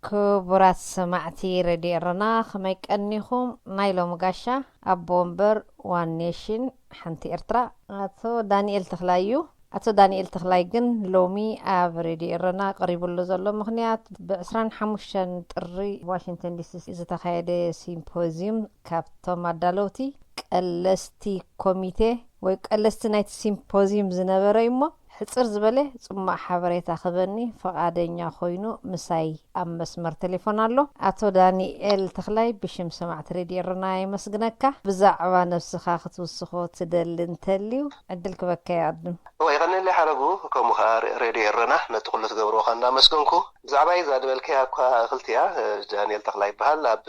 ክቡራት ሰማዕቲ ሬድዮ ኤረና፣ ከመይ ቀኒኹም? ናይ ሎሚ ጋሻ ኣቦ ወንበር ዋን ኔሽን ሓንቲ ኤርትራ ኣቶ ዳንኤል ተኽላይ እዩ። ኣቶ ዳንኤል ተኽላይ ግን ሎሚ ኣብ ሬድዮ ኤረና ቀሪቡ ኣሎ ዘሎ ምኽንያት፣ ብ ዕስራን ሓሙሽተን ጥሪ ዋሽንግተን ዲሲ ዝተኻየደ ሲምፖዚዩም ካብቶም ኣዳለውቲ ቀለስቲ ኮሚቴ ወይ ቀለስቲ ናይቲ ሲምፖዚዩም ዝነበረ እዩ እሞ፣ ሕጽር ዝበለ ጽማቕ ሓበሬታ ክበኒ ፈቓደኛ ኮይኑ ምሳይ ኣብ መስመር ቴሌፎን ኣሎ። ኣቶ ዳንኤል ተኽላይ፣ ብሽም ሰማዕቲ ሬድዮ ኤረና የመስግነካ። ብዛዕባ ነብስኻ ክትውስኾ ትደሊ እንተልዩ ዕድል ክበካ ይቐድም። እወ፣ የቐንየለይ ሓረጉ፣ ከምኡ ኸኣ ሬ-፣ ሬድዮ ኤረና ነቲ ኩሉ ትገብርዎ ኸኣ እንዳመስገንኩ። ብዛዕባይ እዛ ዝበልካያ እኳ ክልቲያ፣ እ፣ ዳንኤል ተኽላይ ይበሃል። ኣብ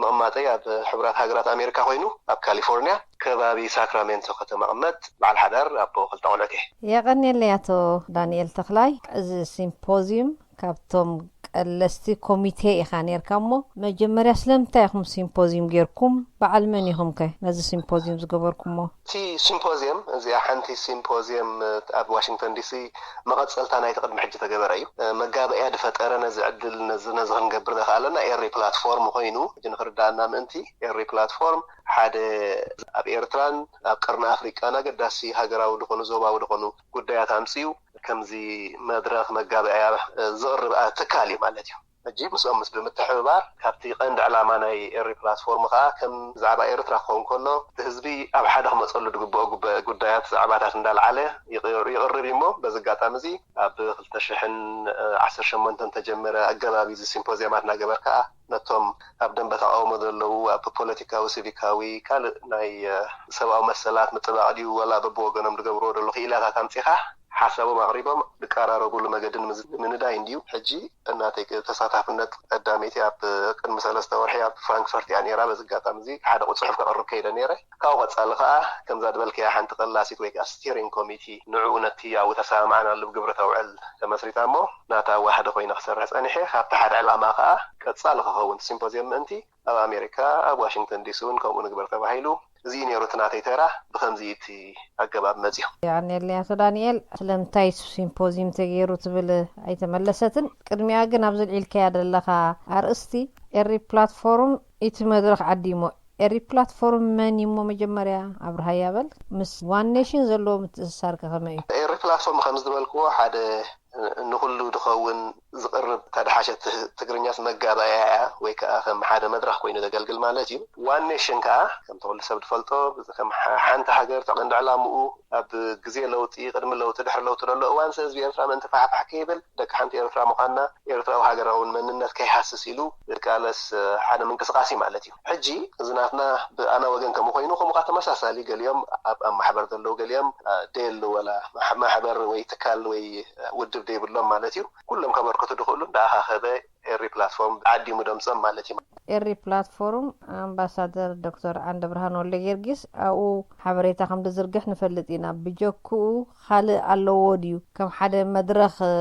ምቕማጠይ ኣብ ሕቡራት ሃገራት ኣሜሪካ ኮይኑ፣ ኣብ ካሊፎርኒያ ከባቢ ሳክራሜንቶ ከተማ እቕመጥ፣ በዓል ሓዳር ኣቦ ክልተ ቆልዑት እየ። የቐንየለይ ኣቶ ዳንኤል ተኽላይ። እዚ ሲምፖዚዩም ካብቶም ቀለስቲ ኮሚቴ ኢኻ ኔርካ እሞ፣ መጀመርያ ስለምንታይ ኢኹም ሲምፖዚዩም ጌርኩም? በዓል መን ኢኹም ከ ነዚ ሲምፖዚዩም ዝገበርኩሞ? እቲ ሲምፖዚየም፣ እዚኣ ሓንቲ ሲምፖዚየም ኣብ ዋሽንግተን ዲሲ መቐጸልታ ናይቲ ቅድሚ ሕጂ ተገበረ እዩ። መጋበእያ ዝፈጠረ ነዚ ዕድል ነዚ፣ ነዚ ክንገብር ዘኽኣለና ኤሪ ፕላትፎርም ኮይኑ፣ ሕጂ ንኽርዳኣና ምእንቲ ኤሪ ፕላትፎርም ሓደ ኣብ ኤርትራን ኣብ ቀርኒ ኣፍሪቃን ኣገዳሲ ሃገራዊ ዝኾኑ ዞባዊ ዝኾኑ ጉዳያት ኣምጽኡ ከምዚ መድረኽ መጋበእያ ዘቕርብ ትካል እዩ ማለት እዩ። ሕጂ ምስኦም ምስ ብምትሕብባር ካብቲ ቀንዲ ዕላማ ናይ ኤሪ ፕላትፎርም ከኣ ከም ብዛዕባ ኤርትራ ክኸውን ከሎ እቲ ህዝቢ ኣብ ሓደ ክመጸሉ ዝግብኦ ጉበ-፣ ጉዳያት ዛዕባታት እንዳልዓለ ይቕር-፣ ይቕርብ እዩ እሞ በዚ ኣጋጣሚ እዚ ኣብ ክልተ ሽሕን ዓሰርተ ሸሞንተን ተጀመረ ኣገባብ እዚ ሲምፖዚየማት እናገበር ከኣ ነቶም ኣብ ደንበ ተቃውሞ ዘለዉ ኣብ ፖለቲካዊ፣ ሲቪካዊ፣ ካልእ ናይ ሰብኣዊ መሰላት ምጥባቕ ድዩ ወላ በብወገኖም ዝገብርዎ ዘለዉ ክኢላታት ኣምጺኻ ሓሳቦም ኣቕሪቦም ዝቀራረቡሉ መገዲ ንምዝ-፣ ንምንዳይ እንድዩ። ሕጂ እናተይ ተሳታፍነት ቀዳመይቲ ኣብ ቅድሚ ሰለስተ ወርሒ ኣብ ፍራንክፈርት እያ ነይራ። በዚ ኣጋጣሚ እዚ ሓደ ጽሑፍ ከቕርብ ከይደ ነይረ። ካብኡ ቀጻሊ ከኣ ከምዛ ዝበልክያ ሓንቲ ቀላሲት ወይ ከኣ ስቲሪንግ ኮሚቲ ንዕኡ ነቲ ኣብኡ ተሰማማዕናሉ ብግብሪ ተውዕል ተመስሪታ እሞ ናታ ዋሕዲ ኮይነ ክሰርሕ ጸኒሐ። ካብቲ ሓደ ዕላማ ከኣ ቀጻሊ ክኸውን እቲ ሲምፖዚየም ምእንቲ ኣብ ኣሜሪካ ኣብ ዋሽንግተን ዲሲ እውን ከምኡ ንግበር ተባሂሉ። እዚ እዩ ነይሩ እቲ ናተይ ተራ። ብኸምዚ እዩ እቲ ኣገባብ መጺኡ። የቐንየለይ ኣቶ ዳንኤል። ስለምንታይ ሲምፖዚዩም ተገይሩ ትብል ኣይተመለሰትን። ቅድሚኣ ግን ኣብዚ ኣልዒልካያ ዘለኻ ኣርእስቲ ኤሪ ፕላትፎርም እቲ መድረኽ ዓዲሞ። ኤሪ ፕላትፎርም መን እዩ እሞ መጀመርያ ኣብርሃያ በል? ምስ ዋን ኔሽን ዘለዎ ምትእስሳር ከ ከመይ እዩ? ኤሪ ፕላትፎርም ከም ዝበልክዎ ሓደ ንኹሉ ዝኸውን ዝቕርብ፣ እታ ድሓሸት ትግርኛስ መጋባእያ እያ፣ ወይ ከኣ ከም ሓደ መድረኽ ኮይኑ ዘገልግል ማለት እዩ። ዋን ኔሽን ከኣ ከምቲ ኩሉ ሰብ ዝፈልጦ ከም ሓ-፣ ሓንቲ ሃገር እቲ ቀንዲ ዕላምኡ ኣብ ግዜ ለውጢ፣ ቅድሚ ለውጢ፣ ድሕሪ ለውጢ ዘሎ እዋንስ ህዝቢ ኤርትራ ምእንቲ ፋሕፋሕ ከይብል ደቂ ሓንቲ ኤርትራ ምዃንና ኤርትራዊ ሃገራውን መንነት ከይሃስስ ኢሉ ዝቃለስ፣ እ፣ ሓደ ምንቅስቃስ እዩ ማለት እዩ። ሕጂ እዚ ናትና ብኣና ወገን ከምኡ ኮይኑ፣ ከምኡ ከኣ ተመሳሳሊ ገሊኦም ኣብ፣ ኣብ ማሕበር ዘለዉ፣ ገሊኦም፣ እ፣ ደየሉ ወላ ማሕ-፣ ማሕበር ወይ ትካል ወይ፣ እ፣ ውድብ ደይብሎም ማለት እዩ። ኩሎም ከበርክቱ ዝኽእሉ እንዳኣኻኸበ ኤሪ ፕላትፎርም ዓዲሙ ደምጾም ማለት እዩ። ኤሪ ፕላትፎርም ኣምባሳደር ዶክተር ዓንደብርሃን ወልደጊዮርጊስ ኣብኡ ሓበሬታ ከም ዝዝርግሕ ንፈልጥ ኢና። ብጀክኡ ካልእ ኣለዎ ድዩ? ከም ሓደ መድረኽ፣ እ፣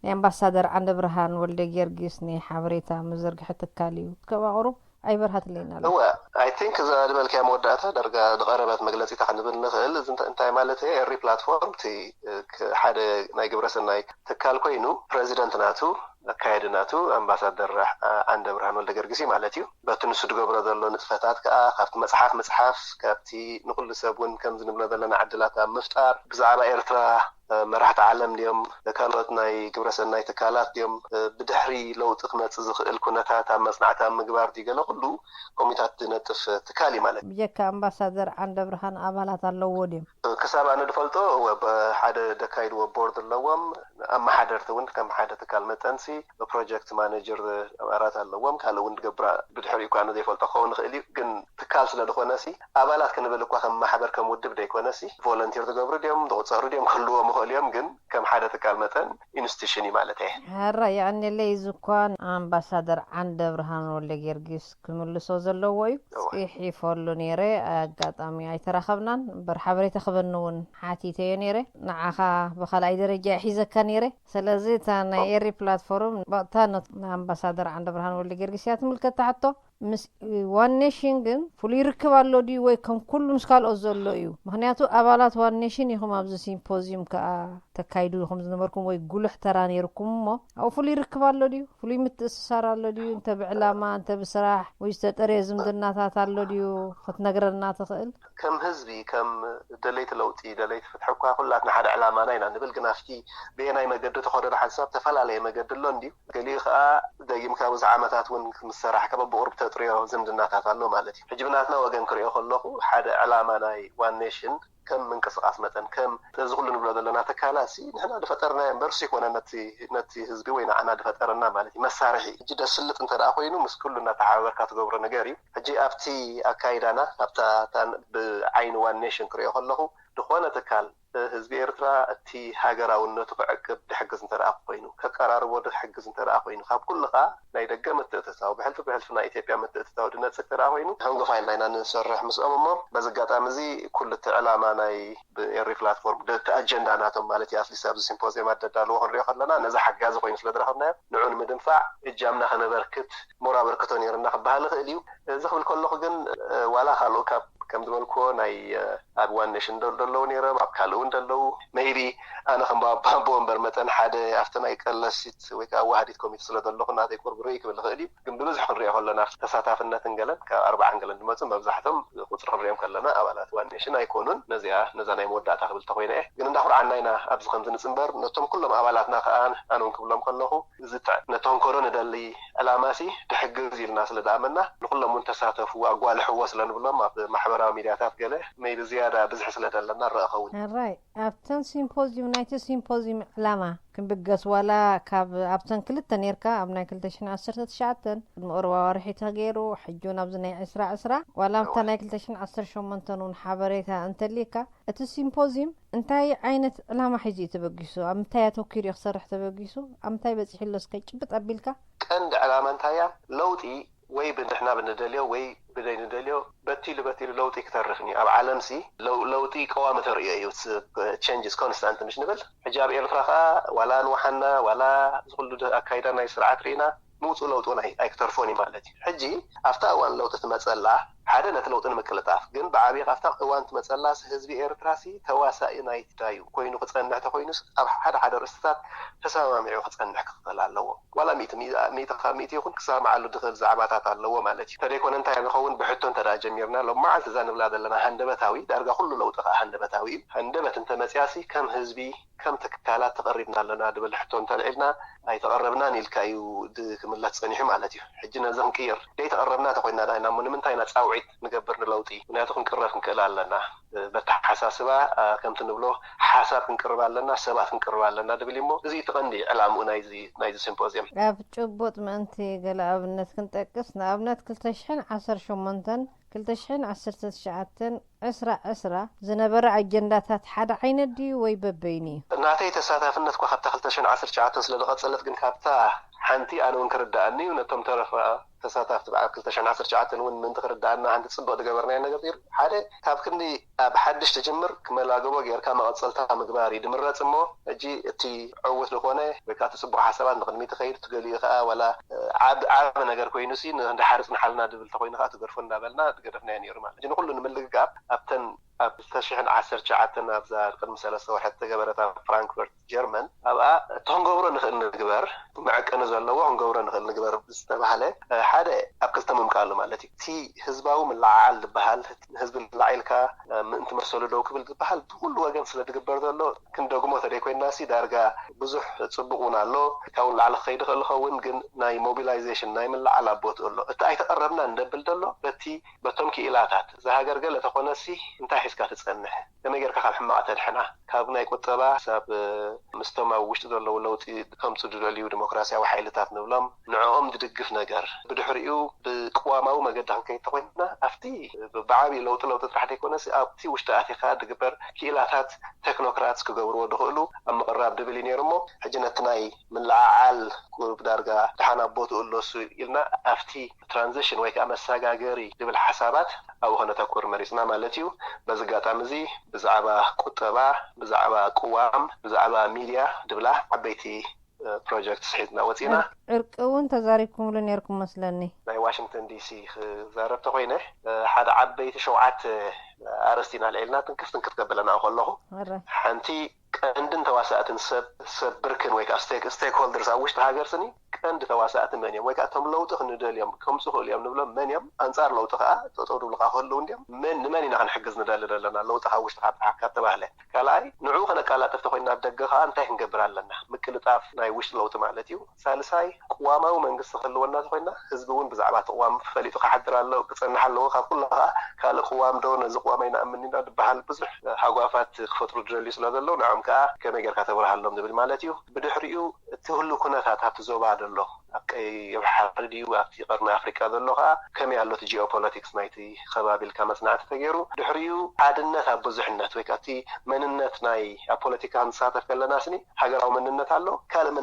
ናይ ኣምባሳደር ዓንደብርሃን ወልደጊዮርጊስ ናይ ሓበሬታ መዘርግሒ ትካል እዩ። ከም ኣቕሩብ ኣይበርሃትለይን ኣሎ። እወ፣ ኣይ ቲንክ እዛ ዝበልካያ መወዳእታ ዳርጋ ዝቐረበት መግለጺታ ክንብል ንኽእል። እዚ እንተ-፣ እንታይ ማለት እዩ? ኤሪ ፕላትፎርም እቲ፣ እ፣ ክ-፣ ሓደ ናይ ግብረሰናይ ትካል ኮይኑ ፕረዚደንት ናቱ ኣካየዲ ናቱ ኣምባሳደር ራ-፣ ኣንደ ብርሃን ወልደ ገርግሲ ማለት እዩ። በቲ ንሱ ዝገብሮ ዘሎ ንጥፈታት ከኣ ካብቲ መጽሓፍ ምጽሓፍ፣ ካብቲ ንኹሉ ሰብ እውን ከምዚ ንብሎ ዘለና ዕድላት ኣብ ምፍጣር፣ ብዛዕባ ኤርትራ፣ እ፣ መራሕቲ ዓለም ድዮም፣ ካልኦት ናይ ግብረሰናይ ትካላት ድዮም፣ እ፣ ብድሕሪ ለውጢ ክመጽእ ዝኽእል ኩነታት ኣብ መጽናዕቲ ኣብ ምግባር ድዩ፣ ገለ ኩሉ ኮሚታት ዝነጥፍ ትካል እዩ ማለት እዩ። ብጀካ ኣምባሳደር ዓንደ ብርሃን ኣባላት ኣለዎ ድዮም? ክሳብ ኣነ ዝፈልጦ፣ እወ፣ ብ-፣ ሓደ ዘካይድዎ ቦርድ ኣለዎም። ኣመሓደርቲ እውን ከም ሓደ ትካል መጠንሲ ፕሮጀክት ማኔጀር ኣራት ኣለዎም። ካልእ እውን ዝገብራ ብድሕሪኡ እኳ ኣነ ዘይፈልጦ ክኸውን ይኽእል እዩ። ግን ትካል ስለ ዝኾነ ሲ፣ ኣባላት ክንብል እኳ ከም ማሕበር ከም ውድብ ዘይኮነ ሲ፣ ቮለንቲር ዝገብሩ ድዮም፣ ዝቑጸሩ ድዮም፣ ክህልዎም ይኽእሉ እዮም። ግን ከም ሓደ ትካል መጠን ኢንስቲቱሽን እዩ ማለት እየ። ሕራይ የቐንየለይ። እዚ እኳ ኣምባሳደር ዓንደ ብርሃን ወልደ ጊዮርጊስ ክምልሶ ዘለዎ እዩ። እወ። ጽሒፈሉ ነይረ፣ ኣጋጣሚ ኣይተራኸብናን። እምበር ሓበሬታ ክበኒ እውን ሓቲተዮ ነይረ። ንዓኻ ብኻልኣይ ደረጃ እየ ሒዘካ ነይረ። ስለዚ እታ ናይ እወ። ኤሪ ፕላትፎርም፣ እታ ነ-፣ ንኣምባሳደር ዓንደ ብርሃን ወልደ ጊዮርጊስ እያ ትምልከት እታ ሕቶ። ምስ ዋን ኔሽን ግን ፍሉይ ርክብ ኣሎ ድዩ ወይ ከም ኩሉ ምስ ካልኦት ዘሎ እዩ? ምኽንያቱ ኣባላት ዋን ኔሽን ኢኹም ኣብዚ ሲምፖዚዩም ከኣ ተካይዱ ኢኹም ዝነበርኩም ወይ ጉሉሕ ተራ ነይርኩም እሞ ኣብኡ ፍሉይ ርክብ ኣሎ ድዩ? ፍሉይ ምትእስሳር ኣሎ ድዩ? እንተ ብዕላማ እንተ ብስራሕ ወይ ዝተጠርየ ዝምድናታት ኣሎ ድዩ? ክትነግረና ትኽእል? ከም ህዝቢ ከም ደለይቲ ለውጢ ደለይቲ ፍትሒ እኳ ኩላትና ሓደ ዕላማና ኢና ንብል፣ ግን ኣብቲ በየናይ መገዲ ተኸዶ ንሓንሳብ ተፈላለየ መገዲ ኣሎ እንድዩ። ገሊኡ ከዓ ደጊምካ ብዙሕ ዓመታት እውን ምስ ሰራሕካ በብቁሩብ ተጥርዮ ዝምድናታት ኣሎ ማለት እዩ። ሕጂ ብናትና ወገን ክሪኦ ከለኹ ሓደ ዕላማ ናይ ዋን ኔሽን ከም ምንቅስቃስ መጠን ከም እዚ ኩሉ ንብሎ ዘለና ተካላሲ ንሕና ዝፈጠርናዮ እምበር እሱ ይኮነ ነቲ ህዝቢ ወይ ንዓና ዝፈጠረና ማለት እዩ። መሳርሒ ሕጂ ደስልጥ እንተ ደኣ ኮይኑ ምስ ኩሉ እናተሓባበርካ ትገብሮ ነገር እዩ። ሕጂ ኣብቲ ኣካይዳና ኣብታ ብዓይኒ ዋን ኔሽን ክሪኦ ከለኹ ዝኾነ ትካል ህዝቢ ኤርትራ እቲ ሃገራውነቱ ክዕቅብ ድሕግዝ እንተ ደኣ ኮይኑ ከቀራርቦ ድሕግዝ እንተ ደኣ ኮይኑ ካብ ኩሉ ከዓ ናይ ደገ ምትእትታው ብሕልፊ ብሕልፊ ናይ ኢትዮጵያ ምትእትታው ድነፅግ እንተ ደኣ ኮይኑ ተንጎፋ ኢልና ኢና ንሰርሕ ምስኦም እሞ በዚ ኣጋጣሚ እዚ ኩሉ እቲ ዕላማ ናይ ብኤሪ ፕላትፎርም እቲ ኣጀንዳ ናቶም ማለት እዩ ኣትሊስት ኣብዚ ሲምፖዚየም ኣደዳልዎ ክንሪኦ ከለና ነዚ ሓጋዚ ኮይኑ ስለ ዝረኸብናዮ ንዑ ንምድንፋዕ እጃምና ከነበርክት ሞራ በርክቶ ነይርና ክበሃል ይኽእል እዩ። እዚ ክብል ከለኹ ግን ዋላ ካልኡ ካብ ከም ዝበልክዎ ናይ ኣብ ዋን ኔሽን ዘለዉ ነይሮም ኣብ ካልእ እውን ዘለዉ maybe ኣነ ከም ኣቦ ወንበር መጠን ሓደ ኣብቲ ናይ ቀለሲት ወይ ከዓ ዋህዲት ኮሚቴ ስለ ዘለኹ ናተይ ቁርብ ርእይ ክብል ይኽእል እዩ። ግን ብብዝሒ ክንሪኦ ከለና ተሳታፍነትን ገለን ካብ ኣርባዓን ገለን ዝመፁ መብዛሕቶም ቁፅሪ ክንሪኦም ከለና ኣባላት ዋን ኔሽን ኣይኮኑን። ነዚኣ ነዛ ናይ መወዳእታ ክብል ተኮይነ እየ ግን እንዳኩርዓና ኢና ኣብዚ ከምዚ ንፅንበር ነቶም ኩሎም ኣባላትና ከዓ ኣነ እውን ክብሎም ከለኹ ዝጥዕ ነቶም ኮዶ ንደሊ ዕላማ ሲ ድሕግዝ ኢልና ስለ ደኣመና ንኩሎም እውን ተሳተፉ ኣጓልሕዎ ስለ ንብሎም ኣብ ማሕበራዊ ሚድያታት ገለ maybe ዝያዳ ብዝሒ ስለ ደለና ንረአ ኸውን። ኣራይ ኣብተን ሲምፖዚዩም ናይቲ ሲምፖዚዩም ዕላማ ክንብገስ ዋላ ካብ ኣብተን ክልተ ነርካ ኣብ ናይ ክልተ ሽሕን ዓሰርተ ትሽዓተን ቅድሚ ቁሩብ ኣዋርሒ ተገይሩ ሕጂ እውን ኣብዚ ናይ ዕስራ ዕስራ ዋላ ኣብታ ናይ ክልተ ሽሕን ዓሰርተ ሸሞንተን እውን ሓበሬታ እንተልየካ እቲ ሲምፖዚዩም እንታይ ዓይነት ዕላማ ሒዙ እዩ ተበጊሱ ኣብ ምንታይ ኣተኪሩ እዩ ክሰርሕ ተበጊሱ ኣብ ምንታይ በፂሑ ኣሎ እስከ ጭብጥ ኣቢልካ ቀንዲ ዕላማ እንታይ እያ ለውጢ ወይ ብንሕና ብንደልዮ ወይ ብደይ ንደልዮ በቲሉ በቲሉ ለውጢ ክተርፍን እዩ ኣብ ዓለም ሲ ለውጢ ቀዋሚ ተርእዮ እዩ change is constant ምሽ ንብል ሕጂ ኣብ ኤርትራ ከዓ ዋላ ንወሓና ዋላ ዝኩሉ ኣካይዳ ናይ ስርዓት ርኢና ምውፅኡ ለውጢ እውን ኣይክተርፎን እዩ ማለት እዩ ሕጂ ኣብታ እዋን ለውጢ ትመፀላ ሓደ ነቲ ለውጢ ንምቅልጣፍ ግን ብዓብዪ ካብታ እዋን ትመፀላ ህዝቢ ኤርትራ ሲ ተዋሳኢ ናይታ እዩ ኮይኑ ክፀንሕ ተኮይኑ ኣብ ሓደ ሓደ ርእስትታት ተሰማሚዑ ክፀንሕ ክኽእል ኣለዎ ዋላ ሚእቲ ካብ ሚእቲ ይኹን ክሰማዓሉ ዝኽእል ዛዕባታት ኣለዎ ማለት እዩ ተደይኮነ እንታይ ንኸውን ብሕቶ እንተ ጀሚርና ሎም መዓልቲ እዛ ንብላ ዘለና ሃንደበታዊ ዳርጋ ኩሉ ለውጢ ከዓ ሃንደበታዊ እዩ ሃንደበት እንተመፅያ ሲ ከም ህዝቢ ከም ትካላት ተቐሪብና ኣለና ድብል ሕቶ እንተልዒልና ኣይተቐረብናን ኢልካ እዩ ክምለስ ፀኒሑ ማለት እዩ ሕጂ ነዚ ክንቅይር ዘይተቐረብና ተኮይና ዳይና እሞ ንምንታይ ኢና ፃውዒት ንገብር ንለውጢ ምክንያቱ ክንቅረብ ክንክእል ኣለና በተሓሳስባ ከምቲ ንብሎ ሓሳብ ክንቅርብ ኣለና ሰባት ክንቅርብ ኣለና ድብል እሞ እዚ እቲ ቀንዲ ዕላምኡ ናይዚ ሲምፖዚየም ኣብ ጭቡጥ ምእንቲ ገለ ኣብነት ክንጠቅስ ንኣብነት ክልተ ሽሕን ዓሰርተ ሸሞንተን ክልተ ሽሕን ዓሰርተ ትሽዓተን ዕስራ ዕስራ ዝነበረ ኣጀንዳታት ሓደ ዓይነት ድዩ ወይ በበይኑ እዩ? ናተይ ተሳታፍነት እኳ ካብታ ክልተ ሽሕን ዓሰርተ ትሽዓተን ስለ ዝቐጸለት ግን ካብታ ሓንቲ ኣነ እውን ክርድኣኒ እዩ ነቶም ተረፈ ተሳታፍቲ በዓል ክልተ ሽሕን ዓሰርተ ትሽዓተን እውን ምእንቲ ክርድኣና ሓንቲ ጽቡቕ ዝገበርናዮ ነገር ነይሩ ሓደ ካብ ክንዲ ኣብ ሓድሽ ትጅምር ክመላገቦ ጌርካ መቐጸልታ ምግባር እዩ ድምረጽ እሞ ሕጂ እቲ ዕውት ዝኾነ ወይ ከዓ እቲ ጽቡቕ ሓሳባት ንቕድሚት ይኸይድ እቲ ገሊኡ ከዓ ዋላ ዓብ ዓብ ነገር ኮይኑ ሲ ንዳሓር ጽንሓልና ድብል ተኮይኑ ከዓ ትገድፎ እንዳበልና ዝገደፍናዮ ነይሩ ማለት እዩ ንኩሉ ንምልግጋብ ኣብተን ኣብ ክልተ ሽሕን ዓሰርተ ትሽዓተን ኣብዛ ቅድሚ ሰለስተ ወርሒ ዝተገበረት ኣብ ፍራንክፈርት ጀርመን ኣብኣ እቲ ክንገብሮ ንኽእል ንግበር መዐቀኒ ዘለዎ ክንገብሮ ንኽእል ንግበር ዝተባህለ ሓደ ኣብ ክልተ ምምቃሉ ማለት እዩ እቲ ህዝባዊ ምልዓዓል ዝበሃል ህዝቢ ላዒልካ ምእንቲ መሰሉ ደው ክብል ዝበሃል ብኩሉ ወገን ስለ ዝግበር ዘሎ ክንደግሞ ተደይኮይና ሲ ዳርጋ ብዙሕ ፅቡቅ እውን ኣሎ ካብ ላዕሊ ክኸይድ ይኽእል ይኸውን ግን ናይ ሞቢላይዜሽን ናይ ምልዓል ኣቦትኡ ኣሎ እቲ ኣይተቐረብና እንደብል ዘሎ በቲ በቶም ክኢላታት እዛ ሃገር ገለ ተኾነሲ እንታይ ሒዝካ ትፀንሕ ከመይ ጌርካ ካብ ሕማቕ ተድሕና ካብ ናይ ቁጠባ ሳብ ምስቶም ኣብ ውሽጢ ዘለዉ ለውጢ ከምፁ ዝደልዩ ዲሞክራሲያዊ ሓይልታት ንብሎም ንዕኦም ዝድግፍ ነገር ብድሕሪኡ ብቅዋማዊ መገዲ ክንከይድ ተኮይንና ኣብቲ ብዓብዪ ለውጢ ለውጢ ጥራሕ ዘይኮነስ ኣብቲ ውሽጢ ኣቲካ ዝግበር ክኢላታት ቴክኖክራትስ ክገብርዎ ዝኽእሉ ኣብ ምቕራብ ድብል እዩ ነይሩ እሞ ሕጂ ነቲ ናይ ምልዓዓል ቁሩብ ዳርጋ ደሓን ኣብ ቦትኡ ኣሎሱ ኢልና ኣብቲ ትራንዚሽን ወይ ከዓ መሰጋገሪ ዝብል ሓሳባት ኣብኡ ከነተኩር መሪፅና ማለት እዩ። በዚ ኣጋጣሚ እዚ ብዛዕባ ቁጠባ፣ ብዛዕባ ቅዋም፣ ብዛዕባ ሚድያ ድብላ ዓበይቲ ፕሮጀክት ስሒትና ወፂና። ዕርቂ እውን ተዛሪብኩምሉ ነርኩም መስለኒ። ናይ ዋሽንግተን ዲሲ ክዛረብ ተኮይነ ሓደ ዓበይቲ ሸውዓተ ኣርእስቲ ኢና ልዒልና ትንክፍ ትንክፍ ከብለና ከለኹ ሓንቲ ቀንድን ተዋሳእትን ሰብ ሰብ ብርክን ወይ ከዓ ስቴክ ሆልደርስ ኣብ ውሽጢ ሃገር ስኒ ቀንዲ ተዋሳእቲ መን እዮም ወይ ከዓ እቶም ለውጢ ክንደልዮም ከምፁ ክእሉ እዮም ንብሎም መን እዮም፣ ኣንፃር ለውጢ ከዓ ጠጠው ድብሉ ከዓ ክህልው እንዲዮም፣ መን ንመን ኢና ክንሕግዝ ንደሊ ዘለና ለውጢ ካብ ውሽጢ ካብ ተባህለ። ካልኣይ ንዕኡ ከነቃላጥፍ ተኮይና ኣብ ደገ ከዓ እንታይ ክንገብር ኣለና? ምቅልጣፍ ናይ ውሽጢ ለውጢ ማለት እዩ። ሳልሳይ ቅዋማዊ መንግስቲ ክህልወና ተኮይና ህዝቢ እውን ብዛዕባ እቲ ቅዋም ፈሊጡ ክሓድር ኣለዎ ክፀንሕ ኣለዎ። ካብ ኩሉ ከዓ ካልእ ቅዋም ዶ ነዚ ቅዋም ኣይንኣምን ኢና ዝበሃል ብዙሕ ሃጓፋት ክፈጥሩ ዝደልዩ ስለ ዘለዉ ንዖም ከዓ ከመይ ጌርካ ተብርሃሎም ዝብል ማለት እዩ። ብድሕሪኡ እቲ ህሉ ኩነታት ኣብቲ ዞባ ዘሎ ኣብ ቀይ ባሕሪ ድዩ ኣብቲ ቀርኒ ኣፍሪቃ ዘሎ ከዓ ከመይ ኣሎ እቲ ጂኦፖለቲክስ ናይቲ ከባቢ ኢልካ መፅናዕቲ ተገይሩ ድሕሪኡ ሓድነት ኣብ ብዙሕነት ወይ ከዓ እቲ መንነት ናይ ኣብ ፖለቲካ ክንሳተፍ ከለና ስኒ ሃገራዊ መንነት ኣሎ፣ ካልእ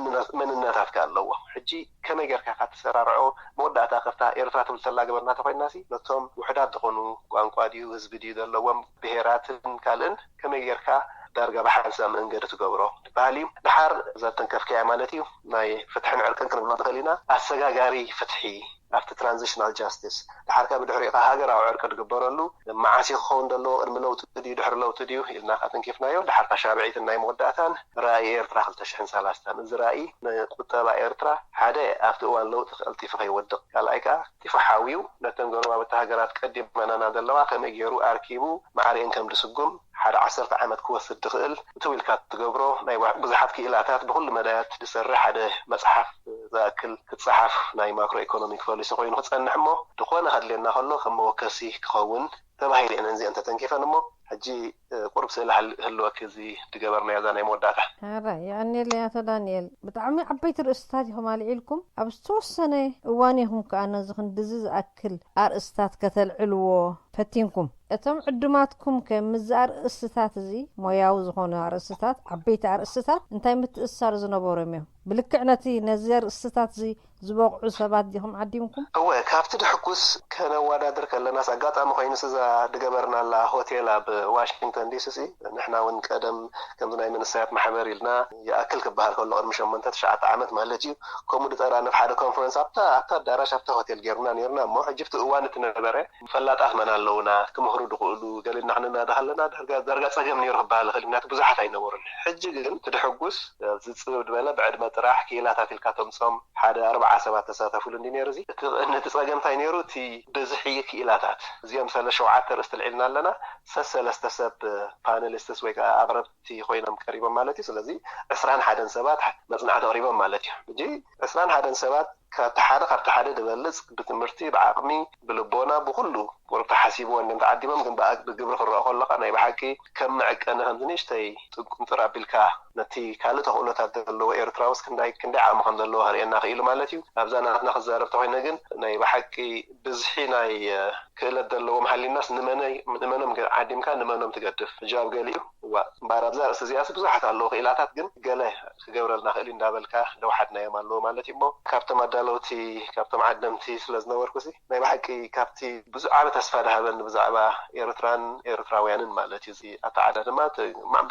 መንነታት ከ ኣለዎ። ሕጂ ከመይ ጌርካ ኢኻ ትሰራርዖ? መወዳእታ ከፍታ ኤርትራ ትብል ተላ ገበርና ተኮይና ሲ ነቶም ውሕዳት ዝኾኑ ቋንቋ ድዩ ህዝቢ ድዩ ዘለዎም ብሄራትን ካልእን ከመይ ጌርካ ዳርጋ ብሓንሳእ መእንገዲ ትገብሮ ዝበሃል እዩ። ድሓር እዛ ተንከፍካያ ማለት እዩ ናይ ፍትሕን ዕርቅን ክንብሎ ንኽእል ኢና። ኣሰጋጋሪ ፍትሒ ኣብቲ ትራንዚሽናል ጃስቲስ ድሓር ካብ ድሕሪኡ ከዓ ሃገራዊ ዕርቂ ዝግበረሉ መዓስ እዩ ክኸውን ዘለዎ ቅድሚ ለውጢ ድዩ ድሕሪ ለውጢ ድዩ ኢልና ከዓ ተንኪፍናዮ። ድሓር ከዓ ሻብዒትን ናይ መወዳእታን ራእይ ኤርትራ ክልተ ሽሕን ሰላሳን እዚ ራእይ ንቁጠባ ኤርትራ ሓደ ኣብቲ እዋን ለውጢ ቀልጢፉ ከይወድቕ ካልኣይ ከዓ ጢፉ ሓውዩ ነተን ጎረባብቲ ሃገራት ቀዲመናና ዘለዋ ከመይ ገይሩ ኣርኪቡ ማዕሪአን ከም ድስጉም ሓደ ዓሰርተ ዓመት ክወስድ ድኽእል እትው ኢልካ ትገብሮ ናይ ብዙሓት ክኢላታት ብኩሉ መዳያት ዝሰርሕ ሓደ መፅሓፍ ዝኣክል ክፀሓፍ ናይ ማክሮ ኢኮኖሚክ ፖሊሲ ኮይኑ ክፀንሕ እሞ ዝኾነ ከድልየና ከሎ ከም መወከሲ ክኸውን ተባሂሉ እየን እዚአን ተተንኪፈን እሞ ሕጂ ቁሩብ ስእሊ ህልወኪ እዚ ዝገበርናዮ እዛ ናይ መወዳእታ። ሕራይ የቐንየለይ ኣቶ ዳንኤል፣ ብጣዕሚ ዓበይቲ ርእስታት ኢኹም ኣልዒልኩም። ኣብ ዝተወሰነ እዋን ኢኹም ከኣ ነዚ ክንድዚ ዝኣክል ኣርእስታት ከተልዕልዎ ፈቲንኩም። እቶም ዕዱማትኩም ከ ምስዚ ኣርእስታት እዚ፣ ሞያዊ ዝኾኑ ኣርእስታት፣ ዓበይቲ ኣርእስታት እንታይ ምትእስሳር ዝነበሮም እዮም? ብልክዕ ነቲ ነዚ ኣርእስታት እዚ ዝበቕዑ ሰባት ዲኹም ዓዲምኩም? እወ፣ ካብቲ ድሕኩስ ከነወዳድር ከለናስ ኣጋጣሚ ኮይኑስ እዛ ድገበርናላ ሆቴል ኣብ ዋሽንግተን ዲሲ ሲ ንሕና እውን ቀደም ከምዚ ናይ መንእሰያት ማሕበር ኢልና ይኣክል ክበሃል ከሎ ቅድሚ ሸሞንተ ትሽዓተ ዓመት ማለት እዩ ከምኡ ድጠራንፍ ሓደ ኮንፈረንስ ኣብታ ኣብታ ኣዳራሽ ኣብታ ሆቴል ጌርና ኔርና እሞ ሕጂ ብቲ እዋን እቲ ነበረ ፈላጣት መን ኣለውና ክምህሩ ድኽእሉ ገሊና ክንናዳ ከለና ዳርጋ ጸገም ነይሩ ክበሃል ይኽእል ምክንያቱ ብዙሓት ኣይነበሩን። ሕጂ ግን እቲ ድሕጉስ ዝጽብብ ዝበለ ብዕድመ ጥራሕ ክኢላታት ኢልካ ተምጾም ሓደ ኣርብዓ ሰባት ተሳተፉሉ እንዲ ነይሩ እዚ እቲ ጸገም እንታይ ነይሩ እቲ ብዝሒ ክኢላታት እዚኦም ሰለ ሸውዓተ ርእስቲ ልዒልና ኣለና ሰሰለስተ ሰብ ፓነሊስትስ ወይ ከዓ ኣቕረብቲ ኮይኖም ቀሪቦም ማለት እዩ። ስለዚ ዕስራን ሓደን ሰባት መጽናዕቲ ኣቕሪቦም ማለት እዩ። ሕጂ ዕስራን ሓደን ሰባት ካብቲ ሓደ ካብቲ ሓደ ዝበልጽ ብትምህርቲ ብዓቕሚ ብልቦና ብኩሉ ቁሩብ ተሓሲብዎ እንዲም ተዓዲሞም ግን ብግብሪ ክረኦ ከለካ ናይ ብሓቂ ከም መዐቀኒ ከምዚ ንእሽተይ ጥንቁንጥር ኣቢልካ ነቲ ካልእ ተኽእሎታት ዘለዎ ኤርትራውስ ክንዳይ ክንደይ ዓቕሚ ከም ዘለዎ ከርእየና ክኢሉ ማለት እዩ። ኣብዛ ናትና ክዛረብ ተኮይነ ግን ናይ ብሓቂ ብዝሒ ናይ ክእለት ዘለዎም ሃሊናስ ንመኖም ዓዲምካ ንመኖም ትገድፍ ሕጂ ኣብ ገሊኡ እዋ እምበኣር ኣብዛ ርእሲ እዚኣስ ብዙሓት ኣለዉ ክኢላታት ግን ገለ ክገብረልና ክእል እንዳበልካ ደውሓድናዮም ኣለዉ ማለት እዩ እሞ ካብቶም ኣዳለውቲ ካብቶም ዓደምቲ ስለ ዝነበርኩ ሲ ናይ ብሓቂ ካብቲ ብዙ ዓበ ተስፋ ድሃበኒ ብዛዕባ ኤርትራን ኤርትራውያንን ማለት እዩ እዚ ኣተዓዳድማ